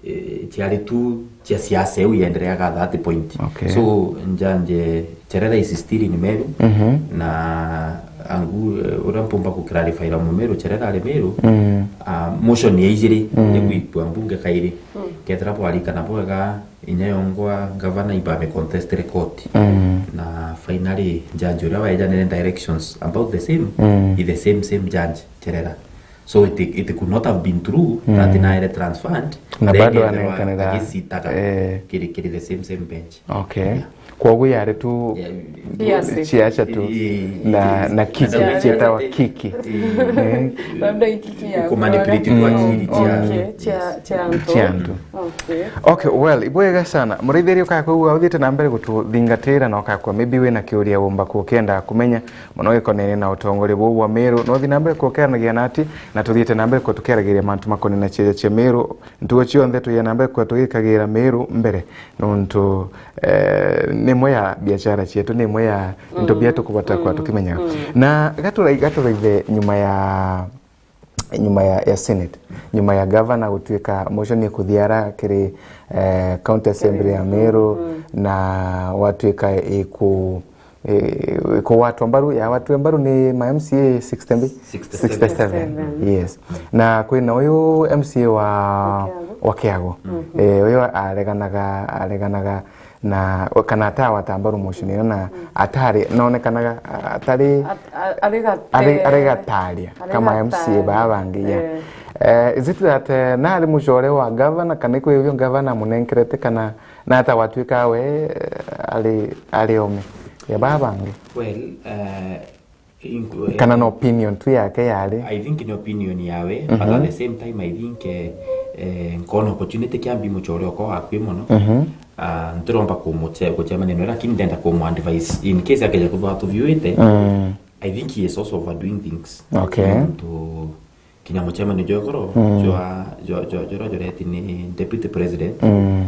eh, chiari tu chia siasa iu iendereaga at that point. Okay. So, Njanje Cherera is still in Meru, mhm, na angu, eh, uria mpumba ku clarify ra Mumeru, Cherera ari Meru, mm, ah, motion ya ijiri, mm, iguikua mbunge kairi. Mm. Kethira bwarikana bwega, inya yongwa gavana iba me contest court. Mm. Na finally, judge uria waejanire directions about the same, mm, i the same, same judge, Cherera. So it, it could not have been true, mm, that naere transferred, na then bado ethirwa anenkanira, agicitaga, eh, kiri, kiri the same, same bench. Okay. Yeah. Kwoguo yari tu, yeah, ciaca tu, i-, i-, na, i-, na kiki, na cietawa kiki. Eh. Labda ikiki ya kumanipulate kwa, mm, akili cia, okay, cia, yes, cia antu. Cia antu. Okay. Okay, well, ibwega sana. Muraithiria ukaya kwigua uthiite na mbere gututhingatira na ukakwa maybe wina kiuria wumba kukenda kumenya mono gikonene na utongoria buu bwa Meru. No uthi na mbere kukeranagia nati, na tuthiite na mbere kutukeragiria mantu makonene na ciaca cia Meru. Ntugo cionthe tuye na mbere kwa tugikagira Meru mbere, nontu, eh, ni imwe ya biashara cietu, ni imwe ya into, mm, bia tukubota kwa, mm, tukimenyaga. Mm. Na gaturai-, gaturaithe nyuma ya, nyuma ya, ya Senate, nyuma ya governor gutuika motion ikuthiara kiri, eh, County Assembly ya Meru, mm, na watuika iku-, eh, kugwatwa mbaru, ya watwe mbaru ni ma M C A sixty mbi? Sixty-seven. Sixty-seven. Yes. Na kwina uyu M C A wa, wa Kiagu, wa Kiagu. Mhm. Eh, uyu areganaga, areganaga na, kana atagwata mbaru motion ino na, mm, atari, nonekanaga atari, at-, a-, ari gate-, ari, ari gataria, ari kama gataria. M C A baa bangi, yeah. Eh. Eh, is it that, eh, nari mucore wa governor, kana ikwi uyu governor amunenkerete, kana na ata gwatuika we, eh, ari, ari ome ya baa bangi? Well, eh, inku-, eh, kana na opinion tu yake yari? I think ni opinion yawe, mhm, but at the same time, I think, eh, eh, nkona opportunity Kiambi mucore okwa wakui mono. Mhm. Ah, ntiromba kumuche-, gucemania nawe, lakini ndenda kumu advise in case akeja kuthwa tuviuite. Mm. I think he is also overdoing things. Okay. Nontu kinya mucemanio jwa igoro, mm, jwa, jwa, jwa, jura jureti ni deputy president, mm,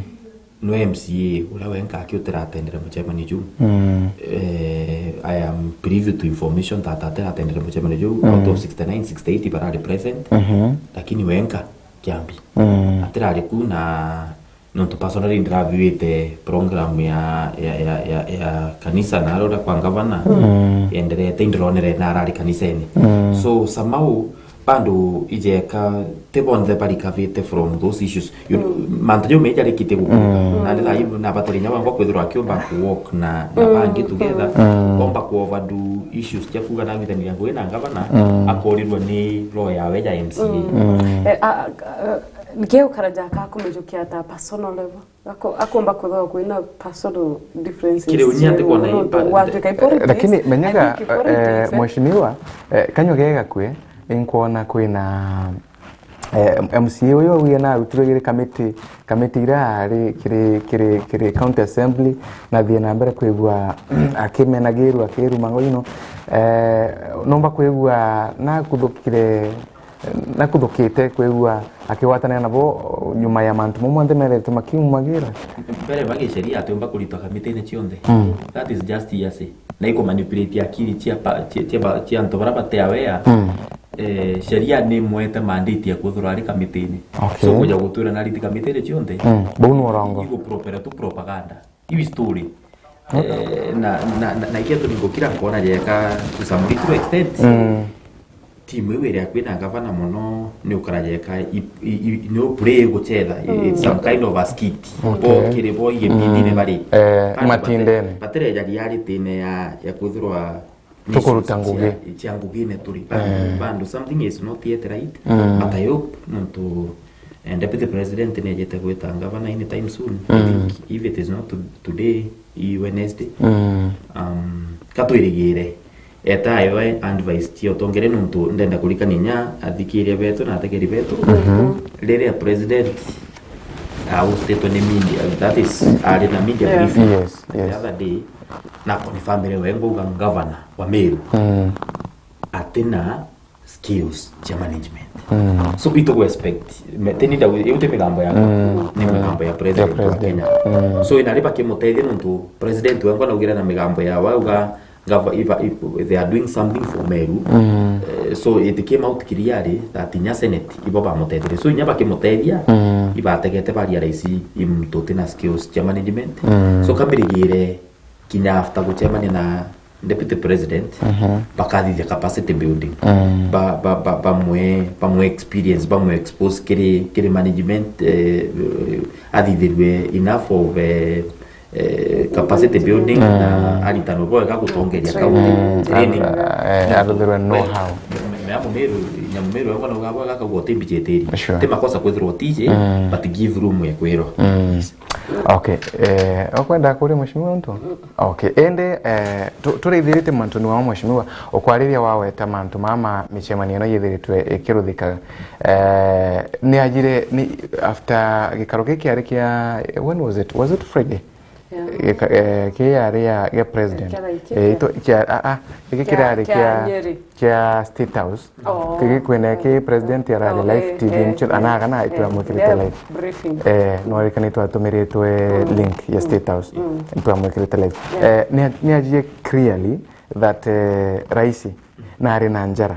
nwe M C A uria wenka aki utira atendere mucemanio juu. Mm. Eh, I am privy to information that atira atendere mucemanio juu, mm, out of sixty-nine, sixty-eight barari present, mhm, lakini wenka Kiambi, mm, atirari ku na nontu personally ndiraviuite program ya, ya, ya, ya, ya kanisa na aria uria kwa ngavana, mm, yenderete, indironere na arari kanisene. Mm. So, somehow, bado ijeka, ti bonthe barikavite from those issues. You know, mm, mantu jau meja rikite gukuruka. Mm. Na ndi thaa ii nabatari inya wangwa kwithirwa akiumba ku walk na, na, mm, bangi together. Mm. Komba ku overdo issues cia kuuga na gwithaniria ngugi na ngavana, mm, akorirwa ni roho yawe ya M C A. Mm. Mm. Eh, a, a, a, nikio karaja ka kumijukia at a personal level. Ako-, akomba kwithirwa kwina personal differences. Kiri unyia ati kwona nontu impact. Gwatuika i politics, lakini menyaga, I think i politics, eh, eh, mheshimiwa, eh, kanyua gega kwi, inkwona kwina, eh, M C A uyu auge na arutirwe kiri kamiti, kamiti ira ari kiri, kiri, kiri county assembly, na thie na mbere kwigua akimenagirwa, akirumangwa, you know, eh, nomba kwigua na kuthukire, na kuthukite kwigua akigwatanira nabo nyuma ya mantu mau monthe merete makiumagira. Mbere ba giceria atiumba kuritwa kamitine cionthe. Mm. That is just hearsay. Na ikumanipulate akili cia pa-, cia, cia ba-, cia antu bara bate aware. Mm. Eh, sheria ni imwete mandate ya kwithirwa ari kamitine. Okay. So kuja gutwira na riti kamitine cionthe. Mm. Bau ni urongo. Igu propera tu propaganda. Iu story. Eh, na, na, na, na ikio turi ngukira nkona jeka to some little extent. Mm. Timu iu iri akui na ngavana mono ni ukara jeka i, i, i, ni uplay gucetha. Mm. It's some kind of a skit. Okay. Bo kiri bo igitindine, mm, bari. Eh, bari matindene. Bate-, batereja reality-ine ya, ya kwithirwa tukuruta ngugi. Cia, cia ngugine turi. Eh. Bado something is not yet right. Mm. But I hope nontu Eh, Deputy President nejete gwita ngavana anytime soon. I think if it is not to-, today, i Wednesday. Um, katwirigire. Eta ayo advice cia utongere nuntu ndenda kurikania nya athikiria betu na ategeri betu. Riria President ahostitwe ni media, that is, ari na media briefing Yes, the yes. other day, na confirmire we ngauga ngavana wa Meru atina skills cia management. So, itugu expect, me-, tini ndau, iu ti migambo yakwa, ni migambo ya president wa President. Kenya. So, inari bakimutethia nuntu president wengwa naugire na migambo ya wauga, gava-, iva-, i-, they are doing something for Meru. Eh, so, it came out clearly that inya Senate ibo bamutethire. So, inya bakimutethia, ibategete baria raisi i muntu utina skills cia management. So, kambirigire kinya after gucemania na deputy president, bakathithia capacity building. Ba-, ba-, ba-, bamwe, bamwe experience, bamwe expose kiri, kiri management, eh, athithirwe enough of, eh, eh, capacity building na aritanwe bwega gutongeria county. Training. Training. Eh, aruthirwe know how. Me-, me-, me-, Mumiru, Nyamumiru, yako na ugabo gaka gwa timbi jetiri. Sure. Ti makosa kwithirwa tije, but give room ya kwirwa. Okay. Eh, ukwenda kuria mheshimiwa untu? Okay. Ende, eh, tu-, turithirite mantuni wa mheshimiwa, ukwariria waweta mantu mama micemanio ino yithiritwe ikiruthikaga. Eh, ni ajire, ni after gikaro giki ari kia, when was it? Was it Friday? Yeah. Gika-, eh, ki yari ya, ya president. Kia, kia, Eh, ito, kia, a, a, giki Kia, kirari kia kia, Nyeri. kia State House. Oh. Kigi kwene ki president arari Oh, live eh, T V eh, nchini, eh, ana kana eh, itwamwikirite yeah, live. Briefing. Eh, no rikani twatumiritwe link ya State House. Twamwikirite live. Yeah. Eh, ni, ni ajie clearly that, eh, raisi na ari na njara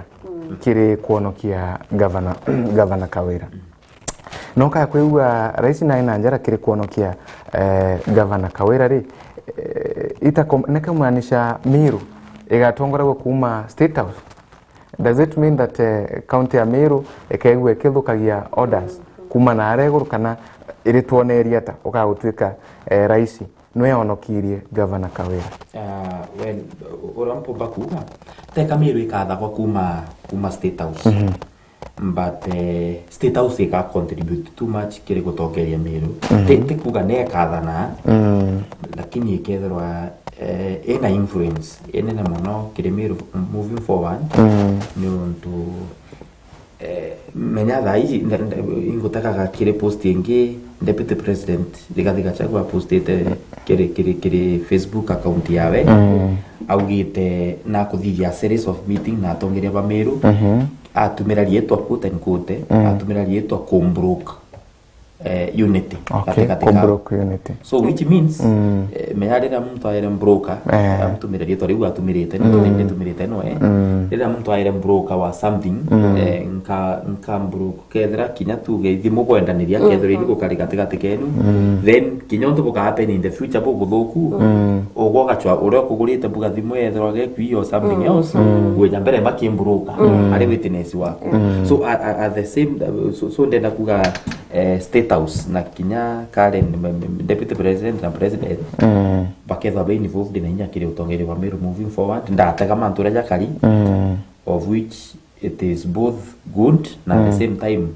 kiri kuonokia governor, governor Kawira. No ka kwigua raisi nai na njara kiri kuonokia, eh, gavana Kawira ri, eh, ita kom-, ni kumaanisha Meru igatongoragua kuuma State House? Does it mean that, eh, county ya Meru ikaigua ikithukagia orders kuuma na aria iguru, kana iri twoneria ata ukagutwika, eh, raisi nwe onokirie gavana Kawira? Ah, well, uria mpumba kuuga, teka Meru ikathagwa kuuma, kuuma State House. But, eh, State House ika contribute too much kiri gutongeria Meru. Ti, ti kuga ni ekathana, lakini ikethirwa, eh, ina influence inene mono kiri Meru moving forward. Niuntu, eh, menya thaa iji, nda-, nda-, ingutekaga kiri post ingi, Deputy President Rigathi Gachagua apostite kiri, kiri, kiri Facebook account yawe, augite nakuthithia a series of meeting na atongeria ba Meru, atumira riitwa, quote and quote, atumira riitwa kumbroke, eh, unity. Okay, gatigati kao. Kumbroke unity. So, which means, eh, menya riria muntu aire broker, Eh. amutumire riitwa riu atumirite, ni, ni, nitumirite noe. Riria muntu aire broker wa something, eh, nka, nka broke, kethira kinya tuge ithimu bwendaniria, kethira ini gukari gatigati kenu, then kinya untu buka happen in the future bubuthuku, ugwo gachwa uria ukugurite buga thimu yethirwa gekui or something else, gwija mbere makimburuka ari witness waku. So, a-, a-, at the same, so, so ndenda kuga, eh, State House na kinya current, m-, m-, Deputy President na President, bakethwa be involved na inya kiri utongeria wa Meru moving forward. Ndatega mantu uria jakari, of which it is both good na at the same time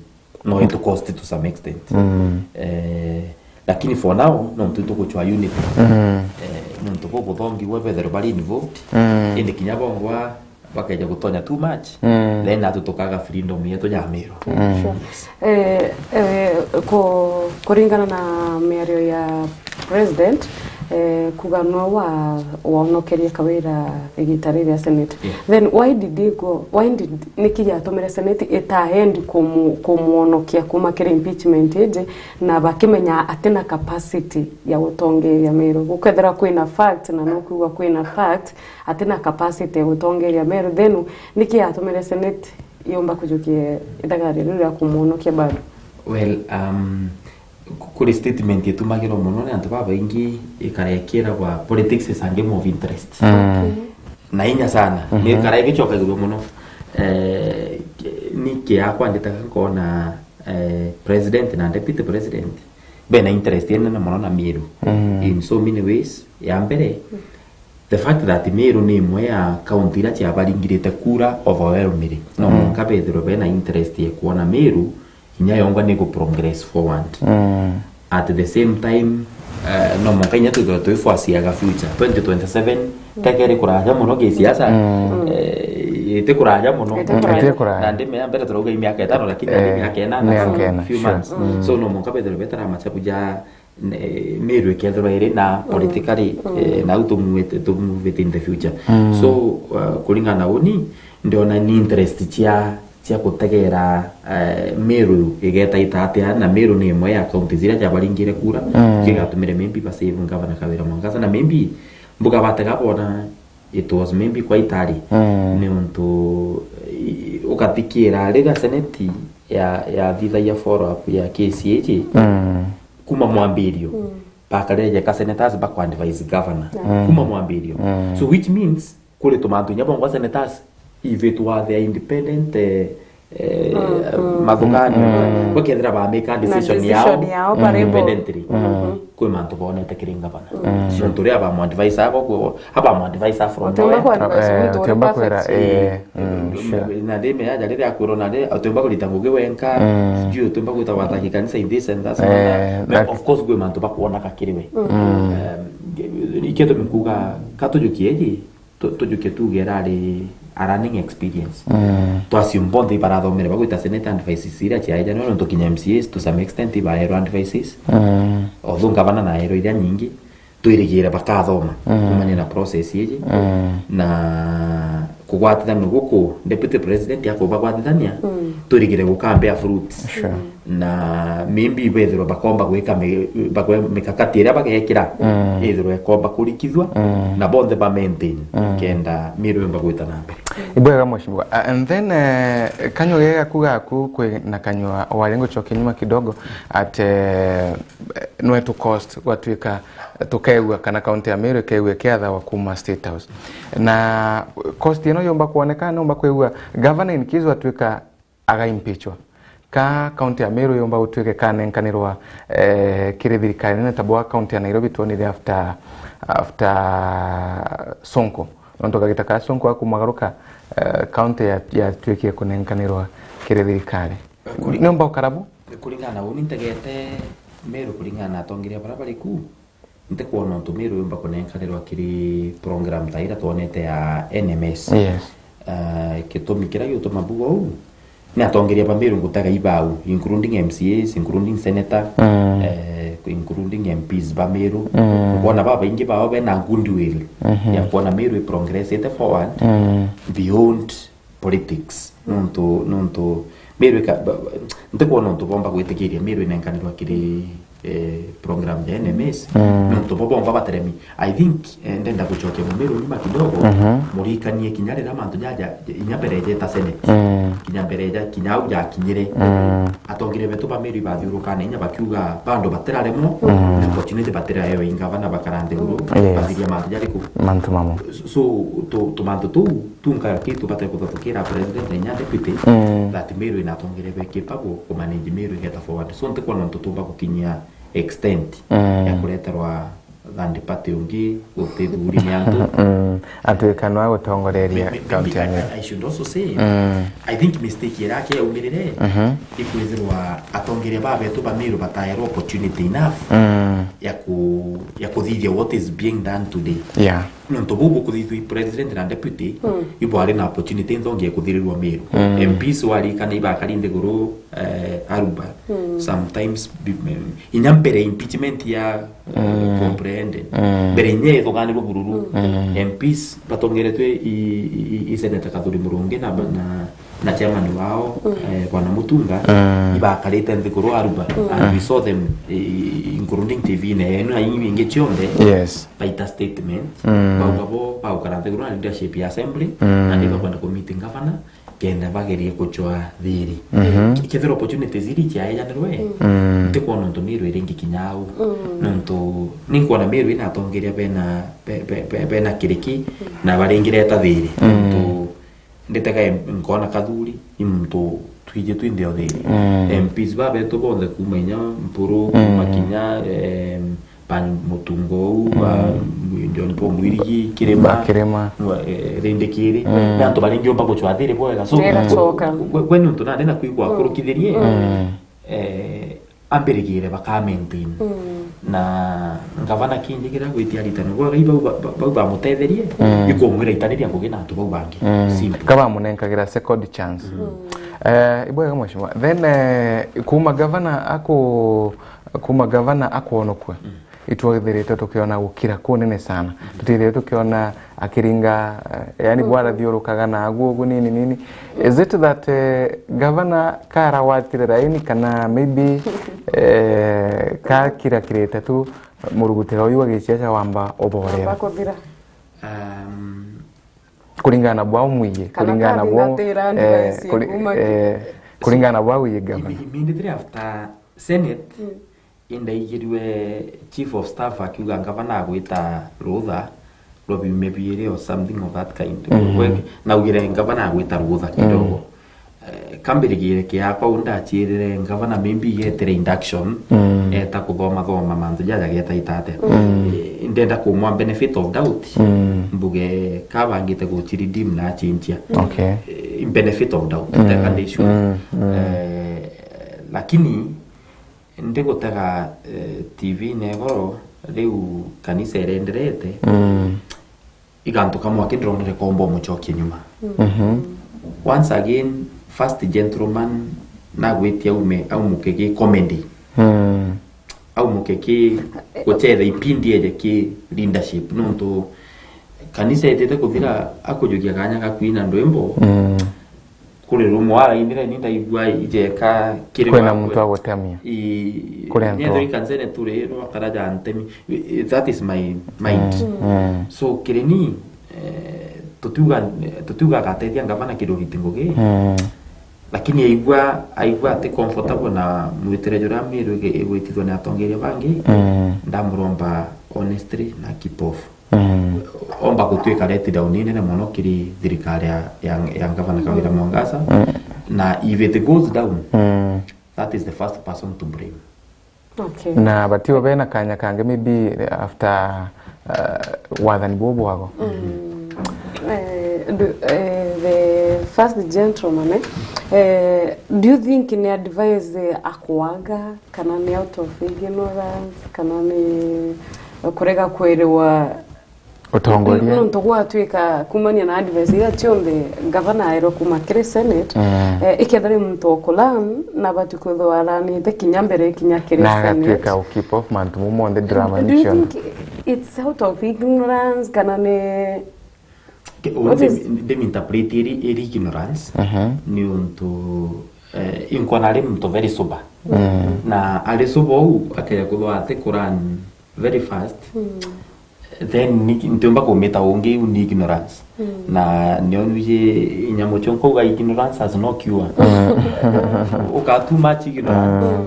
no it cost to some extent. Eh, lakini for now, no ntu tuguchwa unity. Eh, nontu bo buthongi we bethere bari involved. Indi kinya bongwa bakeja gutonya too much, then atu tukaga freedom yetu ya Meru. Sure. Eh, eh, ku-, kuringana na miario ya president, eh, kuga no wa-, waonokerie Kawira igita riri ya Senate. Yeah. Then why did he go, why did, niki giatumire Senate ita end kumu-, kumuonokia kuma kiri impeachment iji, na bakimenya atina capacity ya gutongeria Meru? Gukethira kwina fact, na no kwigua kwina fact, atina capacity ya gutongeria Meru, then niki yatumire Senate yomba kujukia ithagaria riu ria kumuonokia bado? Well, um, ku-, kuri statement itumagirwa mono ni antu babaingi, ikara ikiragwa politics is a game of interest. Okay. Na inya sana. Ni ikara igicokagirua mono. Eh, ki-, ni kiakwa nditaga nkona, eh, president na deputy president bena interest inene mono na Meru. In so many ways. Ya mbere, the fact that Meru ni imwe ya county iria ciabaringirite kura overwhelmingly. No mwanka bethirwe bena interest ya kuona Meru inya yongwa ni ku progress forward. Mm. At the same time, eh, no mwanka inya twithirwe twiforeseeaga future. Twenty twenty-seven, tekeri kuraja mono gisiasa, mm, eh, iti kuraja mono. Iti kuraja. Iti kuraja. Na ndimea mbere turauga i miaka itano, lakini, eh, ni miaka inana, miaka so ina, few sure, months. Mm. So no mwanka bethirwe betara machabu ja ne-, Meru ikethirwa iri na, mm, politically, mm, eh, nau tumuvite, tumuvite in the future. Mm. So, uh, kuringana na uni, ndiona ni interest cia, cia gutegera, eh, Meru igeta ita atia, na Meru ni imwe ya counties iria ciabaringire kura, mm, kigatumire maybe ba save Gavana Kawira Mwangaza, na maybe mbuga batega bona it was maybe quite early. Mm. Ni untu, i-, ugathikira riria Senate ya, yathithagia follow up ya case iji, mm, kuma mwambirio, mm, bakareje ka senators baku advise governor. Mm. Kuma mwambirio. Mm. So which means, kuri tumantu inya bongwa senators, if it were their independent, eh, eh, mm, mm, mathuganio, mm, bakethira ba make a na decision decision yao, yao bari bo, independently. Mm. Kwi mantu bonete kiri ngavana. Mm. Nontu uria abamu advise abo, abamu advise from nowhere. Utiumba ku advise, eh, muntu uri utiumba kwira, perfect, eh, mm, sure. Na ndi meaja riria akwirwo na ndi, utiumba kurita ngugi wenka, mm, sijui utiumba gwita gwataki kanisa in this and that, eh, manner. Of course, kwi mantu bakwona kakiri we. Mm. Um, ikio tumi kuga, ka tujukie iji, tu-, tujukie tuge irari a learning experience. Mm. Twa assume bonthe ibarathomere bagwita Senate advices iria ciaejanirwe, nontu kinya M C As to some extent ibaerwa advices. Mm. Although ngavana naerwa iria nyingi, twirigire bakathoma, mm, kumania na process iji. Mm. Na kugwatithania guku, Deputy President akubagwatithania, mm, twirigire gukambea fruits. Sure. Na maybe bethirwa bakomba gwika mi-, bakwe-, mikakati iria bagekira, mm, ithirwa ikomba kurikithua, mm, na bonthe ba maintain, mm, kenda Meru yumba gwita na mbere. Ibwega, Mheshimiwa. Uh, and then, eh, kanyua gega ku gaku kwi na kanyua wari ngucokia nyuma kidogo at, eh, nwe tu cost gwatuika tukeegua kana kaunti ya Meru ikeegua ikiathawa kuma State House. Na cost ino yumba kwoneka, numba kwigua governor in case watuika agaimpeachwa. Ka kaunti ya Meru yumba gutuika ikanenkanirwa, eh, kiri thirikari nene ta bwa kaunti ya Nairobi twonire after, after Sonko. Nontu kagita ka Sonko akumagaruka, eh, kaunti ya, yatuikire kunenkanirwa kiri thirikari. Kuri- Niumba ukara bu? Kuringana na uni ntegete Meru, kuringana na atongeria baria bari ku, ntikwona untu Meru yumba kunenkanirwa kiri program ta iria twonete ya N M S. Yes. Eh, gitumi kiria giutuma mbuga uu, ni atongeria ba Meru ngutega ibau, including M C As, including senator, mm, eh, including M Ps ba Meru. Mm. Ukwona babaingi bao bena goodwill, mhm, ya kwona Meru i progressite forward, mm, beyond politics. Nontu, nontu Meru ika-, ba-, ba-, ntikwona untu bomba gwitikiria Meru inenkanirwa kiri, eh, program ya N M S. Mm. Nontu bo bomba bateremi. I think, eh, ndenda gucokia Mumiru nyuma kidogo, mhm, murikanie kinya riria mantu jaja, inya mbere jeta Senate. Mm. Kinya mbere ja, kinya au jakinyire. Mm. Atongeria betu ba Meru ibathiuruka na inya bakiuga bando batiraremwo, mm, na opportunity batiraewa ingavana bakara nthiguru, yes, bathiria mantu jariku? Mantu mamo. So, tu-, tumantu tuu, tunka ki tubate kuthathukira president na inya deputy, mm, that Meru ina atongeria be capable ku manage Meru igeta forward. So, ntikwona untu tumba gukinyia extent, mm, ya kureterwa third party ungi gutithuri ni antu. Mm. Atuika no agutongoreria. Maybe, maybe county ya Meru. I, I should also say, mm, I think mistake iria yaumirire, mhm, ikwithirwa atongeria ba betu ba Meru bataerwa opportunity enough, mm, ya ku-, ya kuthithia what is being done today. Yeah. Nontu buu bukuthithua i president na deputy, mm, ibwari na opportunity nthongi ya kuthirirwa Meru. Mm. M Ps warikana ibakari nthiguru, eh, Aruba. Mm. Sometimes bi-, inya mbere impeachment ya, eh, mm, comprehended. Mm. Mbere inya ithuganirwe bururu. Mm. M Ps batongeretwe i, i, i, i Senator Kathuri Murungi na, na na chairman wao, mm, eh, Bwana Mutunga, mm, ibakarite nthiguru Aruba, mm, and we saw them, eh, including T V-ini yenu na ingi bingi cionthe, yes, baita statement, mm, bauga bo bagukara nthiguru na leadership ya assembly, mm, na ni bakwenda ku meet governor, kenda bagerie kucwa thiri. Mhm. Kethira opportunities iri ciaejanirwe, mm, ntikwona untu Meru iringi kinya au. Mm. Nontu ninkwona Meru ina atongeria bena, be-, be-, be-, bena kiriki, mm, na baringireta thiri. Mm. Nontu nditega em-, nkona Kathuri, i muntu twiji twi nthi yonthe iri. Mm. M Ps ba betu bonthe kuma inya Mpuru, kuma, mm, kinya, em, Pan Mutunga uu, ba, mm, John Paul Mwirigi, Kirima, ba Kirima, nwa-, eh, Rindikiri. Mm. Ni antu baringi umba gucwa thiri bwega. So, ni agacoka. Gwe, gwe ni untu nandi na kwigua, mm, akurukithirie. Mm. eh, ambirigire baka maintain. Na ngavana kingi kiria gwitia aritani bwa Ngai bau ba-, ba-, bau bamutetherie, ikumwira itaniria ngugi na antu bau bangi. Simple. Kabamunenkagira second chance. Eh, ibwega mheshimiwa. Then, eh, kuma gavana aku-, kuma gavana akwonokua, itwithirite tukiona gukira kunene sana. Tutithirite tukiona akiringa, eh, yani bwarathiurukaga na agu ugu nini nini. Is it that, eh, gavana karawatire raini kana maybe, eh, kakirakirite tu murugutira uyu wa giciaca wamba uborera? Wamba kuthira. Um, Kuringana na bwa umwiye, kana kuringana na bwa, kathingatira eh, advice kuri-, kuma ki- eh, kuringana na bwa wiye gavana. Imi-, immediately after Senate, indaigirwe chief of staff akiuga ngavana agwita rutha rwa biumia biiri or something of that kind. Kwe-, naugire ngavana agwita rutha kidogo. Eh, kambirigire kiakwa u ndachirire ngavana maybe yetire induction, eta kuthoma thoma mantu jaja getaita atia. Eh, ndenda kumwa benefit of doubt, mbuge kabangite guchiredeem na achinchia. Okay. Eh, in benefit of doubt, teka ndicua. Eh, lakini ndigutega, eh, T V-ine igoro, riu kanisa irenderete, igantu kamwe aki ndironere komba umucokia nyuma. Once again, first gentleman nagwitie aume, aumuke ki comedy. Aumuke ki gucetha ipindi eje ki leadership, nontu kanisa itite kuthira akujukia kanya ga kwina ndwimbo. Kuri rumwe arainire ni ndaigua ijeka kiri kwina muntu agutemia. Kuri antu. Nyethira ikanisa ine turi rwa karaja ntemi. I-, that is my mind. So, kiri ni, eh, tutiuga, tutiuga agatethia ngavana kiruriti ngugi. Lakini aigua, aigua ati comfortable na mwitire juria miru igi-, igwitithua ni atongeria bangi. Ndamuromba honestly na keep off. Omba gutwika let down inene mono kiri thirikari ya, ya, ya Gavana Kawira Mwangaza. Na if it goes down, that is the first person to blame. Okay. Na batio bena kanya kangi maybe after, uh, wathani bubu bwago. Eh, ndu-, eh, the first gentleman, eh, eh, do you think ni advise, eh, akwaga? Kana ni out of ignorance, kana ni kurega kwiriwa utongoria. Nontu gwatuika kumania na advice iria cionthe gavana aerwe kuma kiri Senate, eh, ikethira ni muntu ukulan na batu kwithwa alanite kinya mbere kinya kiri Senate. Na agatuika u keep off mantu mau monthe, drama nation. Do you think it's out of ignorance kana ni Ke-, what is, ndimi-, ndimi interpret iri, iri ignorance, ni untu, eh, inkona ari muntu very sober. Na ari sober uu, akeja kuthwa ati kuran very fast, then ni-, ntiumba kumita ungi, iu ni ignorance. Na nio nuje inyamu cio nkauga ignorance has no cure. Uka too much ignorance.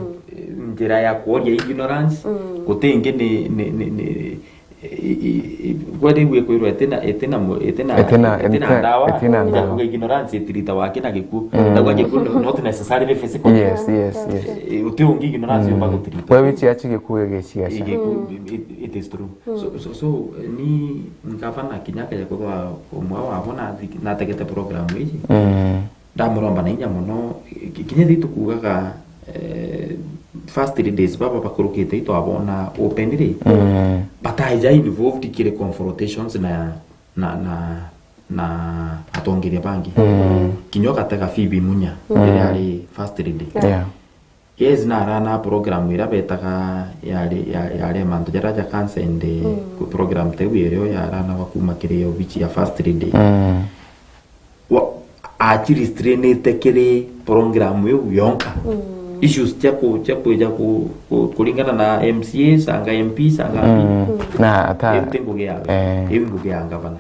Njira ya kuoria ignorance, guti ingi ni, ni, ni, ni, I-, i-, i-, gwe riu ikwirwa itina, itina mu-, itina, itina, itina ndawa, itina ndawa. Kuga ignorance itirita waki na gikuo. Ndawa gikuo no-, not necessarily physical. Yes, yes, yes. Eh, uti ungi ignorance yumba gutirita. Wewe chiachi gikuo giciacha. Gikuo, it, it is true. So, so, so, ni ngavana kinya akaja kuthwa umwe wabo na thi-, nategete program iji. Ndamuromba na inya mono, ki-, kinya thi tukugaga, eh, first ladies baba bakurukite itwabona openly, bataija involved kiri confrontations na, na, na, na atongeria bangi. Kinya ugatega Phoebe Munya, riria ari first lady. Yeah. Yes, na arana program iria betaga yari, ya-, yari mantu jaria ja cancer and, eh, ku program teu irio yarana wa kuma kiri obichi ya first lady. Wa-, achirestrainite kiri program iu yonka. Issues cia ku-, cia kwija ku-, ku-, kuringana na M C A, sanga M P, sanga M P. Na ata- Iu ti ngugi yawe. Eh. Iu ngugi ya ngavana.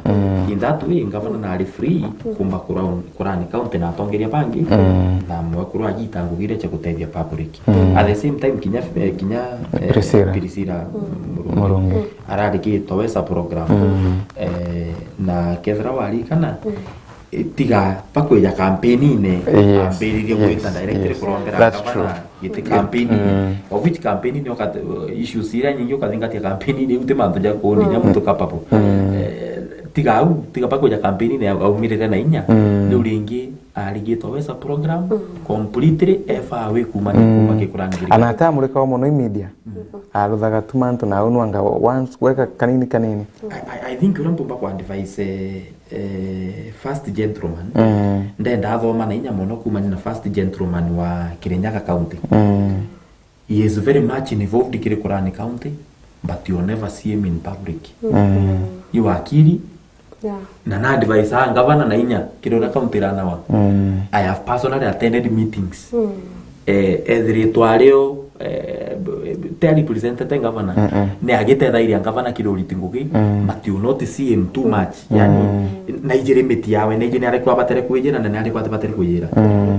In that way, ngavana nari free kumba kura-, kurani county na atongeria bangi, na mwekuru agita ngugi iria cia gutethia public. At the same time, kinya, eh, kinya, eh, Priscilla. Priscilla Murungi. Murungi. Arari ki Towesa program. Eh, na kethira warikana, eh, tiga bakwija campaign-ine, yes, ambiririe gwita directly kurombera gavana giti campaign-ine. Of which campaign-ine ukate-, issues iria nyingi ukathingatia campaign-ine, iu ti mantu ja kuonia muntu capable. Eh, tiga au, tiga bakwija campaign-ine aumirire na inya, riu ringi arigitwa wesa program completely e far away kuma, kuma kikurani kiri. Ana atamurikawa mono i media. Aruthaga tu mantu na aunwanga once gweka kanini kanini. I, I, I think uria mpumba ku advise, eh, eh, first gentleman, ndenda athoma na inya mono kumania na first gentleman wa Kirinyaga County. He is very much involved kiri kurani county, but you never see him in public. Yu wakiri, na na advise a ngavana na inya kiri uria county iranawa. I have personally attended meetings. Eh, ethiritwe ario, eh, b-, te representative governor, ni agitethairia ngavana kiri uriti ngugi, but you not see him too much. Yani, na iji limit yawe, na iji ni ari kwabatere kwijira, na ni ari kwatibatere kwijira.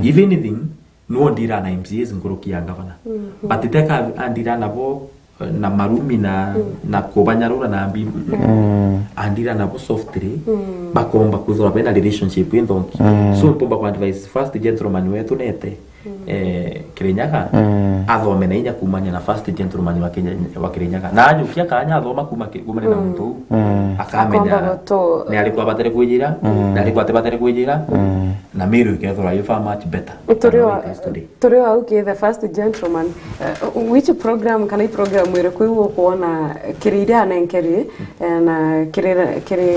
If anything, no ndira na M C As nkuruki ya ngavana. But teka andira nabo, eh, na marumi na, na kubanyarura na mbi. Andira nabo softly, bakomba kwithirwa bena relationship inthongi. So mpumba ku advise first gentleman wetu nete, eh, Kirinyaga, athome na inya kumania na first gentleman wa Kenya, wa Kirinyaga. Na anyukia kanya athoma kuma ki-, kumania na muntu uu, akamenya ni ari kwabatere kwijira, ni ari kwatibatere kwijira, na Meru ikethirwa i far much better than what it is today. Turi o au ki the first gentleman. Eh, which program kana i program iriku iu ukwona kiri iria anenkeri, eh, na kiri, kiri,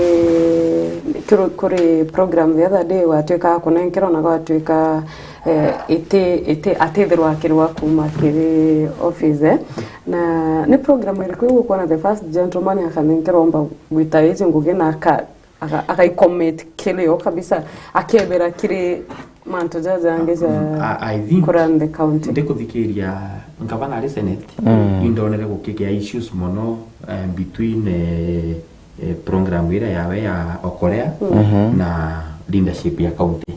kiri, kuri program the other day watwika kunenkerwa na gwatwika, eh, iti, iti, atithirwa akirwa kuma kiri office, eh? Na ni program iriku iu ukwona the first gentleman akanenkerwa omba gwita iji ngugi na aka aga-, agaicommit kiri o kabisa, akebera kiri mantu jajangi ja I, I think kurani the county. Ndikuthikiria ngavana ari Senate, indonere gukigea issues mono, eh, between, eh, eh, program iria yawe ya Okolea na leadership ya county.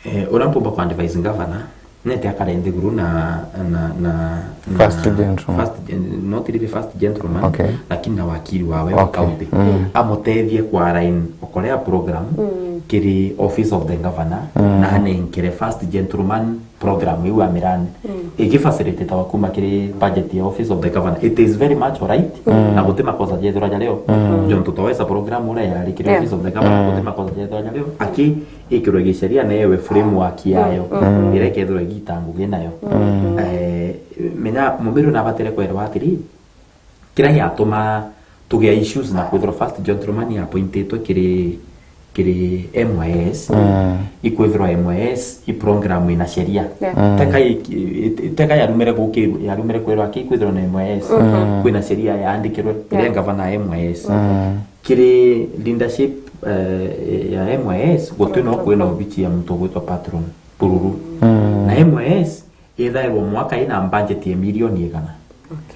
Eh, uria mpumba ku advise ngavana, nete akare nthiguru na, na, na, na first gentleman. First gen-, not really first gentleman, lakini na wakiri wawe wa county. Amutethie ku align Okolea program kiri office of the governor, na anenkere first gentleman program iu amirani. Igi facilitator wa kuma kiri budget ya office of the governor. It is very much alright, na guti makosa jethirwa jario. Jontu twawesa program uria yari kiri office of the governor, guti makosa jethirwa jario. Aki ikirwe giceria na ewe framework yayo, iria ikethirwa igita ngugi nayo. Eh, menya Mumiru nabatere kwerwa atiri, kiria giatuma tugea issues na kwithirwa first gentleman appointitwe kiri, kiri M Y S, ikwithirwa M Y S i program ina sheria. Teka i-, i-, teka yarumire guki-, yarumire kwirwa aki ikwithirwa na M Y S, kwina sheria yaandikirwe iria ngavana ya M Y S. Kiri leadership, eh, ya M Y S, guti no kwina obichi ya muntu ugwitwa patron bururu. Na M Y S ithairwa mwaka ina budget ya milioni igana.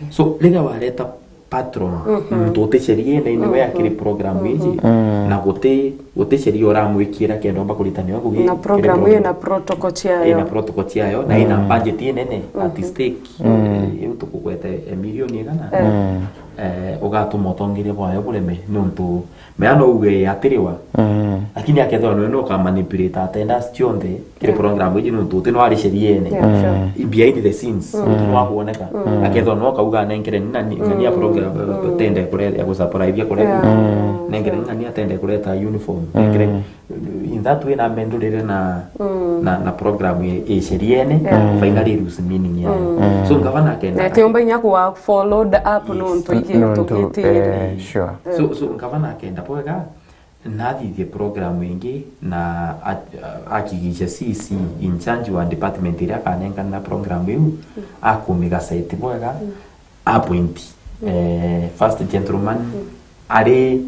So, riria wareta patron, muntu uti sheriene, ni we akiri program iji, na guti, guti sheria uramwikira kenda omba kurita nio ngugi na kiri program program. Ina protocol ciayo. Ina protocol ciayo, na ina budget inene at stake. Eh, iu tukugwete, eh, milioni igana. Eh, ugatuma utongeria bwayo bureme, niuntu mea no uge yatiriwa. Lakini akethirwa niwe no ukamanipulate attendance cionthe kiri program iji, niuntu uti no ari sheriene. Behind the scenes, uti no akuoneka. Akethirwa no ukauga anenkere ni nani, nani ya program, eh, tende kure-, ya gusurprise kureta. Nenkere ni nani atende kureta uniform. Nenkere in that way na mendurire na, na, na program i, i sheriene, finally lose meaning yayo. So, ngavana akenda na tiumba inya kuwa followed up nontu iki nontu, tukitiri. Eh, sure. So, so, ngavana akenda bwega, nathithie program ingi na a-, a-, akigisha C C in charge wa department iria akanengana na program iu, akumiga site bwega, appoint, eh, first gentleman, ari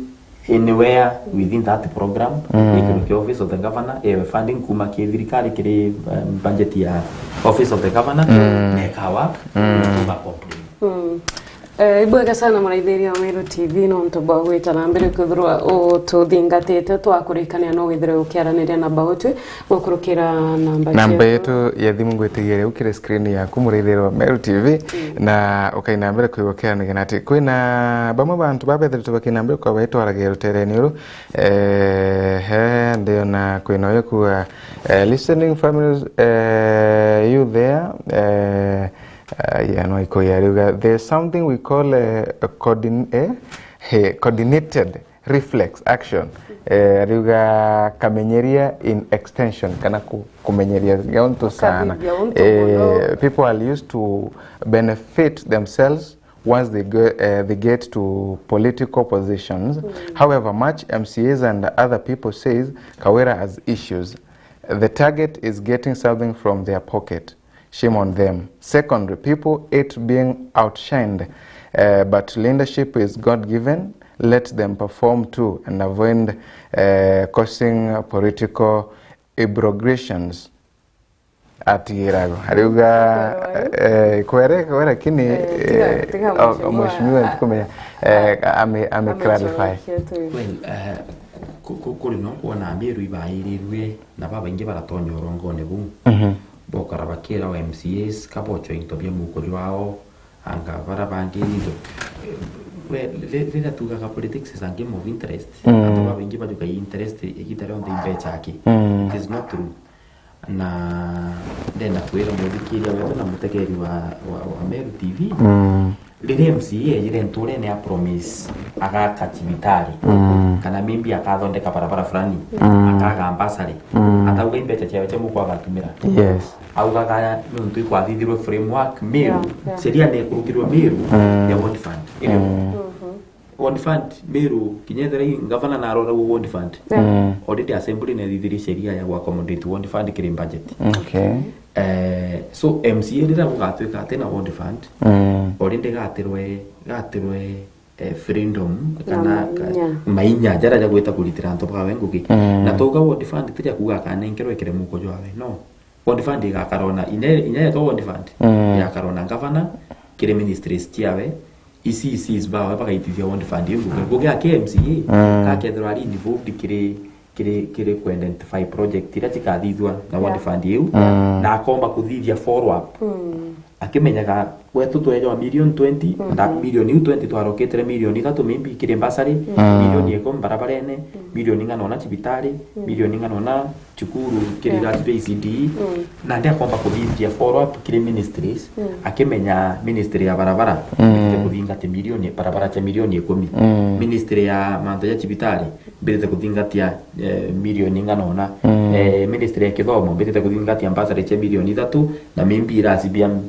anywhere within that program, ikirukia office of the governor, ewe funding kuma ki thirikari kiri, um, budget ya office of the governor, na ika work, na kuga complain. Eh, ibwega sana muraithiria wa Meru T V nontu bwa gwita na mbere kwithirwa ututhingatite, twakurikania no withire ukiaraniria na Bautwi gukurukira namba ciaku. Namba yetu ya thimu ngwitigia riu kiri screen yaku, muraithiria wa Meru T V, na ukaina mbere kwigua ukiaraniria na ati kwina bamwe bantu babethiritwe bakina mbere kwa baitwaragia rutereni uru. Eh, he, ndiona kwina uyu kuga, eh, listening families, eh, you there, eh, Ah, yeah, no, iko ya riuga, "There's something we call, eh, coordin-, eh, eh, coordinated reflex action. Eh, ariuga kamenyeria in extension, kana ku-, kumenyeria ya untu sana. Ukathithia untu eh, mono. People are used to benefit themselves once they go, eh, they get to political positions. However, much M C As and other people says Kawira has issues. The target is getting something from their pocket. Shame on them. Secondly, people hate being outshined, uh, but leadership is God-given. Let them perform too and avoid uh, causing political aggressions. Atigirago. Ariuga, eh, kwere, kwere kini, eh, tiga, eh, tiga oh, mheshimiwa. Mheshimiwa, ah, ntikumenya, eh, ame, ame clarify. Well, eh, ku-, ku-, kuri no kwona Meru ibairirwe na babaingi baratonya urongone buu. Mhm. Bokara bakira wa M C As, kabochwa into bia muko jwao, anga bara bangi into. Eh, we, ri-, riria tugaga politics is a game of interest, mm, antu babaingi bajukaga interest igita rionthe imbecha aki. Mm. It is not true. Na ndenda kwira muthikiria wetu na mutegeri wa, wa, wa Meru T V, mm, riria M C A ejire nturene a promise agaka cibitari, mm, kana maybe akathondeka barabara fulani, mm, akaga mbasari, mm, atauga imbecha ciawe cia muko agatumira. Yes. Augaga nontu ikwathithirwe framework Meru, yeah, yeah, sheria nekurukirwe Meru, mm, ya Ward Fund. Iri, mm, Ward Fund, Meru, kinya ethira i ngavana narora uu Ward Fund. Yeah. Mm. Already assembly nethithirie sheria ya gwa accommodate Ward Fund kiri budget. Okay. Eh, so M C A riria gugatwika atina Ward Fund, mm, already gatirwe, gatirwe, eh, freedom na kana ka-, mainya, mainya jaria ja gwita kuritira antu bawe ngugi. Mm. Na twauga Ward Fund tiria kuuga akanenkerwe kiri muko jwawe, no. Ward Fund igakarwa na, inya, inya yetwa Ward Fund, mm, igakarwa na ngavana, kiri ministries ciawe, E C Cs bawe bagaitithia Ward Fund iu ngugi. Ngugi ya K M C A, mm, gakethirwa ari involved kiri, kiri, kiri ku identify project iria cikathithua na Ward, yeah, Fund iu, mm, na akomba kuthithia follow up. Mm. Akimenyaga, gwetu twejwa million twenty, mhm, na million iu twenty twaroketire million ithatu maybe kiri mbasari, mm, million ikumi barabarene, mm, million ing'ana ona cibitari, mm, million ing'ana ona cukuru kiri, yeah, irati bia E C D E, mm, nandi akomba kuthithia follow up kiri ministries, mm, akimenya ministry ya barabara, mm, mbitite kuthingatia milioni, barabara cia milioni ikumi. Mm. Ministry ya mantu ja cibitari, mbitite kuthingatia, eh, milioni ing'ana ona. Mm. Eh, ministry ya kithomo, mbitite kuthingatia mbasari cia milioni ithatu, na maybe iracibia, mm,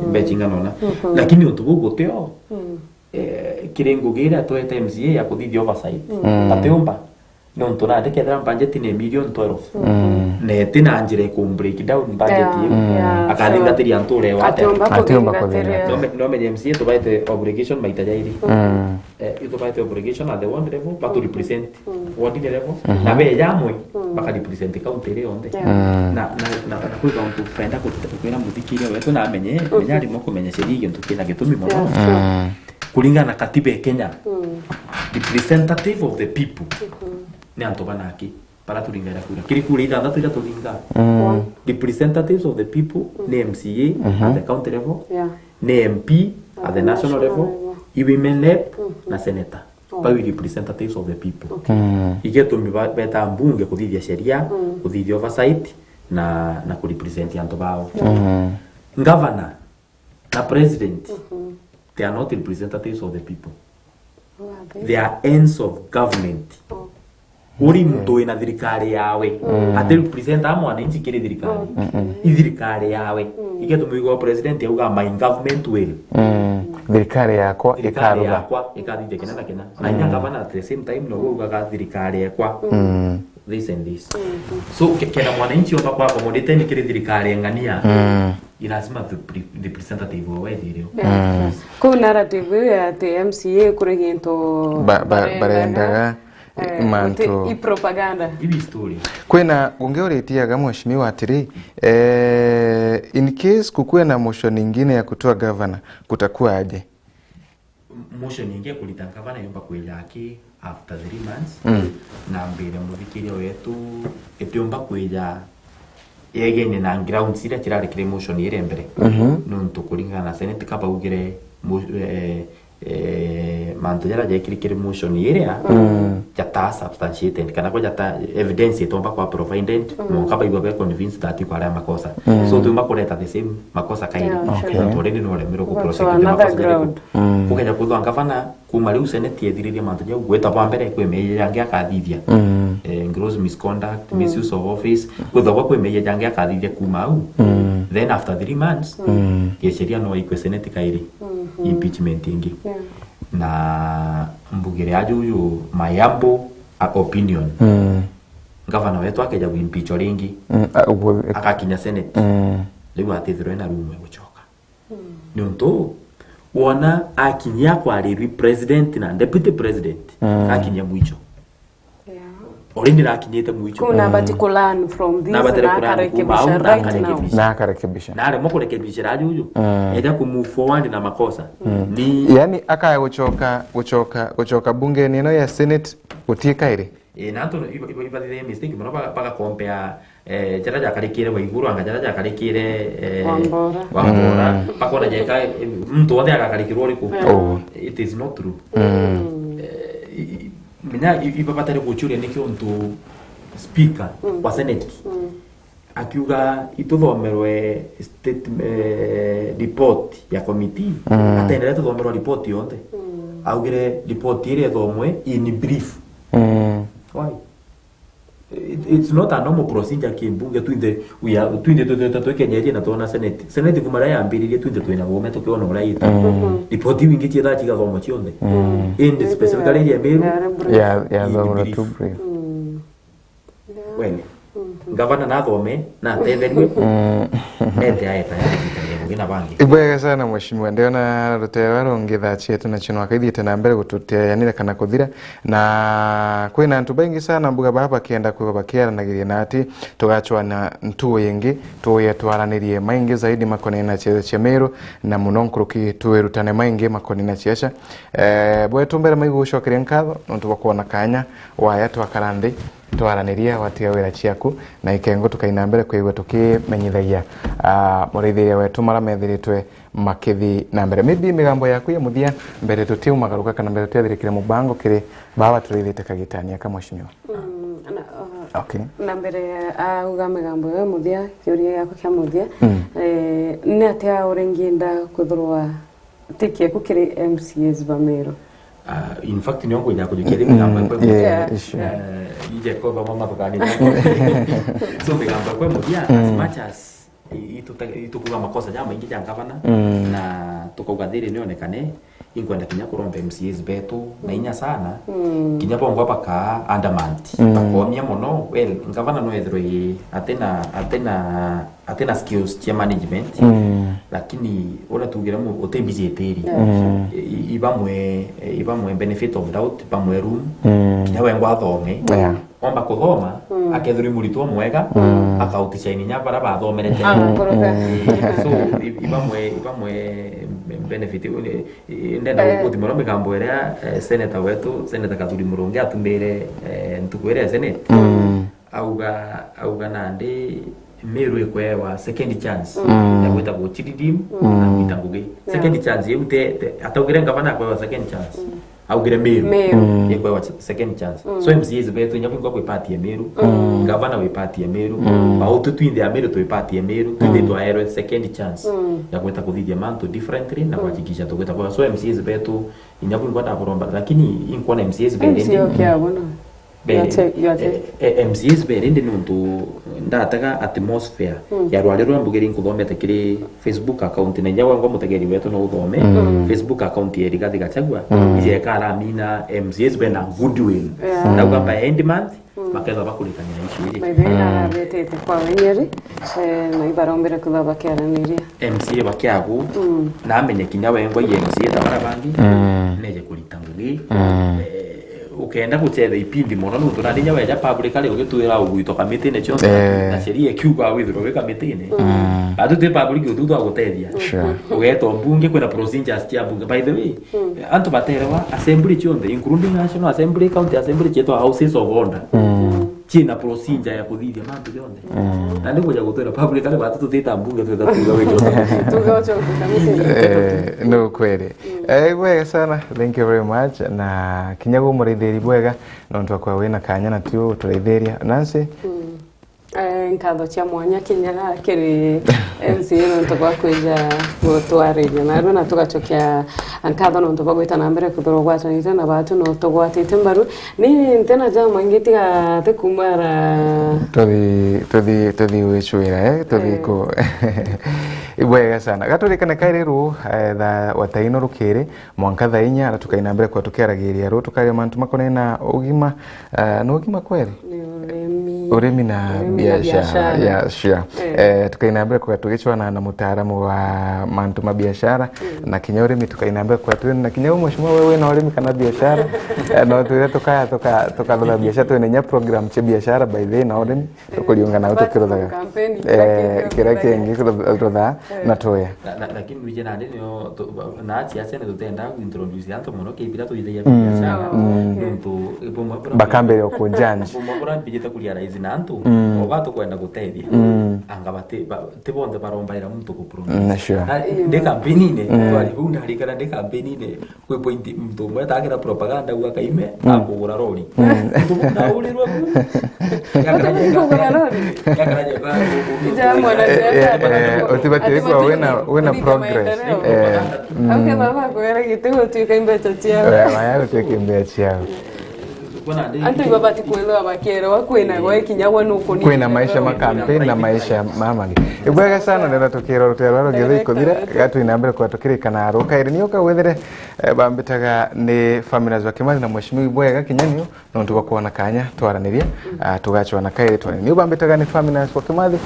mbecha ing'ana ona. Mhm. Lakini untu buu gutio, mm, eh, kiri ngugi iria twete M C A ya kuthithia oversight. Mm. Atiumba. Nontu nandi kethira budget ni million twelve, mm, na iti na njira iku break down budget, yeah, iu, yeah, akathingatiria nture wate. Atiumba kuthingatia. Atiumba kuthingatia. No me-, no menye M C A tubaite obligation maita jairi. Mm. Eh, itubaite obligation at the ward level, batu represent, mm, ward level, mhm, na be jamwe, mm, baka represent county iri yonthe. Yeah. Mm. Na, na, na, na kwi kauntu twenda ku-, kwira muthikiria wetu na amenye, mhm, menya arimo kumenya sheria gintu kina gitumi mono. Yeah, sure. Mm. Kuringana na katiba ya Kenya, mm, representative of the people, mhm, ni antu bana aki, bara turingaira kura. Kiri kura ithathatu iria turinga, mm, representatives of the people, mm, ni M C A, mhm, at the county level, yeah, ni M P at the national level, i women rep, mhm, na senator. Oh. Bau i representatives of the people. Okay. Mm. Igetumi ba-, beta mbunge kuthithia sheria, mm, kuthithia oversight, na, na kurepresent antu bao. Mm. Governor, na president, mhm, they are not representatives of the people. Who are they? They are ends of government. Oh. Uri muntu wina thirikari yawe. Mm. Ati represent a mwananchi kiri thirikari. Okay. Mm-mm. I thirikari yawe. Mm. Igetumi igwa president auga, "My government will." Mm. Thirikari yakwa ikaruga. Thirikari yakwa ikathithia kina na kina. Na inya, mm, gavana at the same time no augaga, "Thirikari yakwa." Mm. This and this. Mm-hmm. So, ke-, kenda mwananchi omba kwa accommodate ni kiri thirikari eng'ania, mm, i lazima the pre-, representative wawe ethire o. Yeah. Mm. Kuu narrative iu ya ati M C A kuri gintu ba-, ba-, barendaga, barendaga, eh, mantu. Guti, i propaganda. Ibi story. Kwina ungi uritiaga mheshimiwa atiri, eh, in case kukuwe na motion ingine ya kutoa governor, kutakuwa aje? Motion ingi ya kurita ngavana yumba kwija aki after three months, mm, na mbere muthikiria wetu itiumba kwija yegene na grounds iria cirari kiri motion iria mbere. Mhm. Nontu kuringana na Senate ka baugire mo-, eh, Eh, mantu jaria jekiri kiri motion iria, jata substantiated, kana kwa jata evidence itomba kwa provided, mwanka baigua be convinced that kwari makosa. So, twimba kureta the same makosa kairi. Yeah, sure. Nontu already no remirwe ku prosecute makosa jaria. Kukeja kwithwa ngavana, kuma riu Senate yethiririe mantu jau, gwita bwa mbere kwi meeyia jangi akathithia. Eh, gross misconduct, misuse of office, kwithwa kwi meeyia jangi akathithia kuma au. Then after three months, giceria no aikwe Senate kairi. Impeachment ingi. Yeah. Na mbugire ajuju, my humble, uh, opinion. Ngavana wetu akeja kuimpeachwa ringi, agakinya Senate, riu atithirwe na room egucoka. Niuntu wona akinyia kwarirwi president na deputy president, akinyia mwicho. Yeah. Already nakinyite mwicho. Kuna abati ku learn from this, na abatere na kulearn akarekebisha kuma au, na right now. Akarekebisha. Na akarekebisha. Na aremwa kurekebishira ajuju. Eja ku move forward na makosa. Ni yani akaya gucoka, gucoka, gucoka bungeni ino ya Senate gutii kairi. Eh, na antu iba-, iba-, ibathithia mistake mono, baga-, baga compare, eh, jaria jakarikire wa iguru anga jaria jakarikire, eh, wa mbora. Wa mbora. Bakona jeka, eh, muntu wothe agakarikirwa uriku. It is not true. Eh, i-, i-, menya i-, ibabatare guchuria nikio ntu speaker wa Senate akiuga ituthomerwe state, eh, report ya committee, atendere tuthomerwa report yonthe. Augire report iria ithomwe in brief. Why? It, it's not a normal procedure kimbunge. Twinthe, we are, twinthe twithirite twikenyerie na twona Senate. Senate kuma riria yambiririe twinthe twina bome tukiona uria ite. Report iu ingi ciethaa cigathomwa cionthe. Indi specifically iria Meru, ya, ya in thomwa brief. Too brief. Wene. Ngavana nathome, natetherue, ente aeta ya kugitania ngugi na bangi. Ibwega sana mheshimiwa, ndiona rutere rwa rungi thaa cietu nacio nwaka ithiite na mbere gututeanira kana kuthira, na kwina antu baingi sana mbuga baba bakienda kwigua bakiaranagiria na ati tugacwana ntuo yingi, tuye twaranirie maingi zaidi makonene na ciaca cia Meru, na muno nkuruki twirutane maingi makonene na ciaca. Eh, bwetu mbere maigua gucokeria nkatho nontu bwa kwona kanya waya twakara nthi twaraniria watiga wira ciaku, na ikengo tukaina mbere kwigua tukimenyithagia, ah, muraithiria wetu mara methiritwe makithi na mbere. Maybe migambo yaku ya muthia mbere tutiumagaruka kana mbere tutiathirikire mubango kiri baba turaithite kagitania ka mheshimiwa. Mm, na, uh, okay. Na mbere auga migambo ya muthia, kiuria giakwa kia muthia, mm, eh, ni atia uringienda kwithirwa Tiki eku kiri M C As ba Meru. Ah, in fact, nio ngwija kujukia riu migambo ekwe muthia. Yeah, sure. Eh, ije ko ba mama tukani. So, migambo ekwe muthia, as much as i-, ituta-, itukuga makosa ja maingi ja ngavana, na tukauga thiri nionekane, inkwenda kinya kuromba M C As betu, na inya sana, kinya bongwa baka adamant, bakomia mono, well, ngavana no ethirwe atina, atina atina skills cia management, lakini uria tugire mu-, uti busy tiri. I-, i-, ibamwe, ibamwe benefit of doubt, bamwe room, kinya wengwa athome. Yeah. Omba kuthoma, akethirwa i muritwa mwega, akautishine inya bara bathomerete. Ah, koroka. Eh, so, i-, ibamwe, ibamwe benefit, i-, i-, ndenda gukuti mono migambo iria, eh, senator wetu, Senator Kathuri Murungi atumire, eh, ntuku iria ya Senate. Auga, auga nandi Meru ikwewa second chance ya gwita guchididim na gwita ngugi. Yeah. Second chance iu te, te, ataugire ngavana akwewa second chance. Augire Meru ikwewa se-, second chance. So M C As betu inya bingwa kwi party ya Meru, ngavana wi party ya Meru, mautu twinthe a Meru twi party ya Meru, twinthe twaerwe second chance ya gwita kuthithia mantu differently na kuhakikisha tugwita kwa. So M C As betu inya bingwa ndakuromba, lakini inkwona M C As betu indi. M C A ukiabona. Be-, you are ta-, you are ta- eh, eh, M C As be rindi nontu ndatega atmosphere ya rwari rwa mbugiri nkuthomete kiri Facebook account, na inya wengwa mutegeri wetu no uthome Facebook account ya Rigathi Gachagua, ije eka aramina M C As be na goodwill. Yeah. Ndauga by end month, makethwa bakurikania issue iri. By the way, narabetete kwa wenyeri, eh, na ibarombere kwithwa bakiaraniria. M C A bakiagu, na amenye kinya wengwa i M C A ta bara bangi, neje kurita ngugi. Eh, ukenda gucetha ipindi mono, nontu nandi inya weja publicly ugitwira ugwitwa kamitine cionthe, eh, na sheria ikiuga withirwe wi kamitine. Batu twi public utu twagutethia. Sure. Ugetwa mbunge, kwina procedures cia mbunge. By the way, antu baterewa assembly cionthe, including National Assembly, County Assembly, cietwa Houses of Order. Ciina procedure ya kuthithia mantu jonthe. Na ndi kuja gutwira publicly batu tutita mbunge twita tuga wiki. Tuga ucho kukamiti. Eh, no kweli. Eh, bwega sana. Thank you very much. Na kinya gwe muraithiri bwega, nontu akwa wina kanya na tio uturaithiria. Nancy? Mm. Eh, nkatho cia mwanya kinya kiri M C A nontu bwa kwija gutwariria narua, na tugacokia nkatho nontu bwa gwita na mbere kwithirwa ugwatanite na batu no tugwatite mbaru. Ni ntena ja mangi tiga ti kumara. Tuthi, tuthi, tuthi gwicwira, eh? Tuthi Eh. ku. Ibwega sana. Gaturikane kairi ru, eh, thaa wa taino rukiri, mwanka thaa inya, na tukaina mbere kwa tukiaragiria ru, tukaria mantu makonena ugima, eh, ni ugima kweri? Ni urimi. Urimi na Urimi na biashara. biashara. Yeah, sure. Eh. Eh, tukaina mbere kwa tugicwana na mutaaramu wa mantu ma biashara, Mm. na kinya urimi tukaina mbere kwa tu, na kinya we mheshimiwa we wina urimi kana biashara, eh, no twire tuka-, tuka-, tukarutha biashara, twina inya program cia biashara by the way na urimi, tukuriungana au tukiruthaga. Kampeni, Eh, kira kira kingi kiruthaga. kirutha-, ruthaa, Eh. na tuya. Na, na, lakini wije nandi nio tu-, ba-, na aciacia ni tutenda kuintroduce antu mono kibira tuithagia Mm, biashara. mm. Nontu, bumwe bura Bakambirira kunjudge. Bumwe bura mbijite kurealize na antu, Mm. oba tukwenda gutethia. Mm. Anga bati, ba-, ti bonthe barombaira muntu ku promise. Mm, sure. Na ndi kampeni-ini, Mm. twari bau ndarikana ndi kampeni-ini, kwi point muntu umwe atakira propaganda au akaime, Mm. akugura rori. Mm. Muntu bau ndaurirwe bau. Kugura rori? Ija mwana Eh, eh, siasa eh, atibati- utibati Ati wikwa wina, wina progress. maendeleo. Eh, mm. Au kethira bakwira giti gutwika imbeca ciao. Eh, maya gutwika imbeca ciao. Antu ibabati kwithirwa bakierewa kwina gwe kinya gwe nukuni. Kwina maisha ma campaign na maisha mamangi. Ibwega sana, nenda tukirwa rutero rwa githui kuthira, gatwina mbere kwa tukirikana rukairi. Ni uka withire, eh, bambitaga ni families wa Kimathi na mheshimiwa ibwega kinya niu. Nontu bwa kwona kanya twaranirie, ah, tugacwana kairi twaranirie. Niu bambitaga ni Faminas wa Kimathi,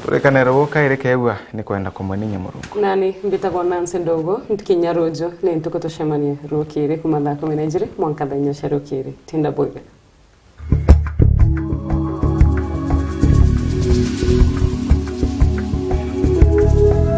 turikanira uu kairi keegua ni kwenda kumweninya Murungu. Nani mbitagwa Nancy Ndogo, ntikinya ruju ni ntuku tucemanie rukiri kuma thaa kumi na ijiri mwanka thaa inya cia rukiri. Tinda bwega.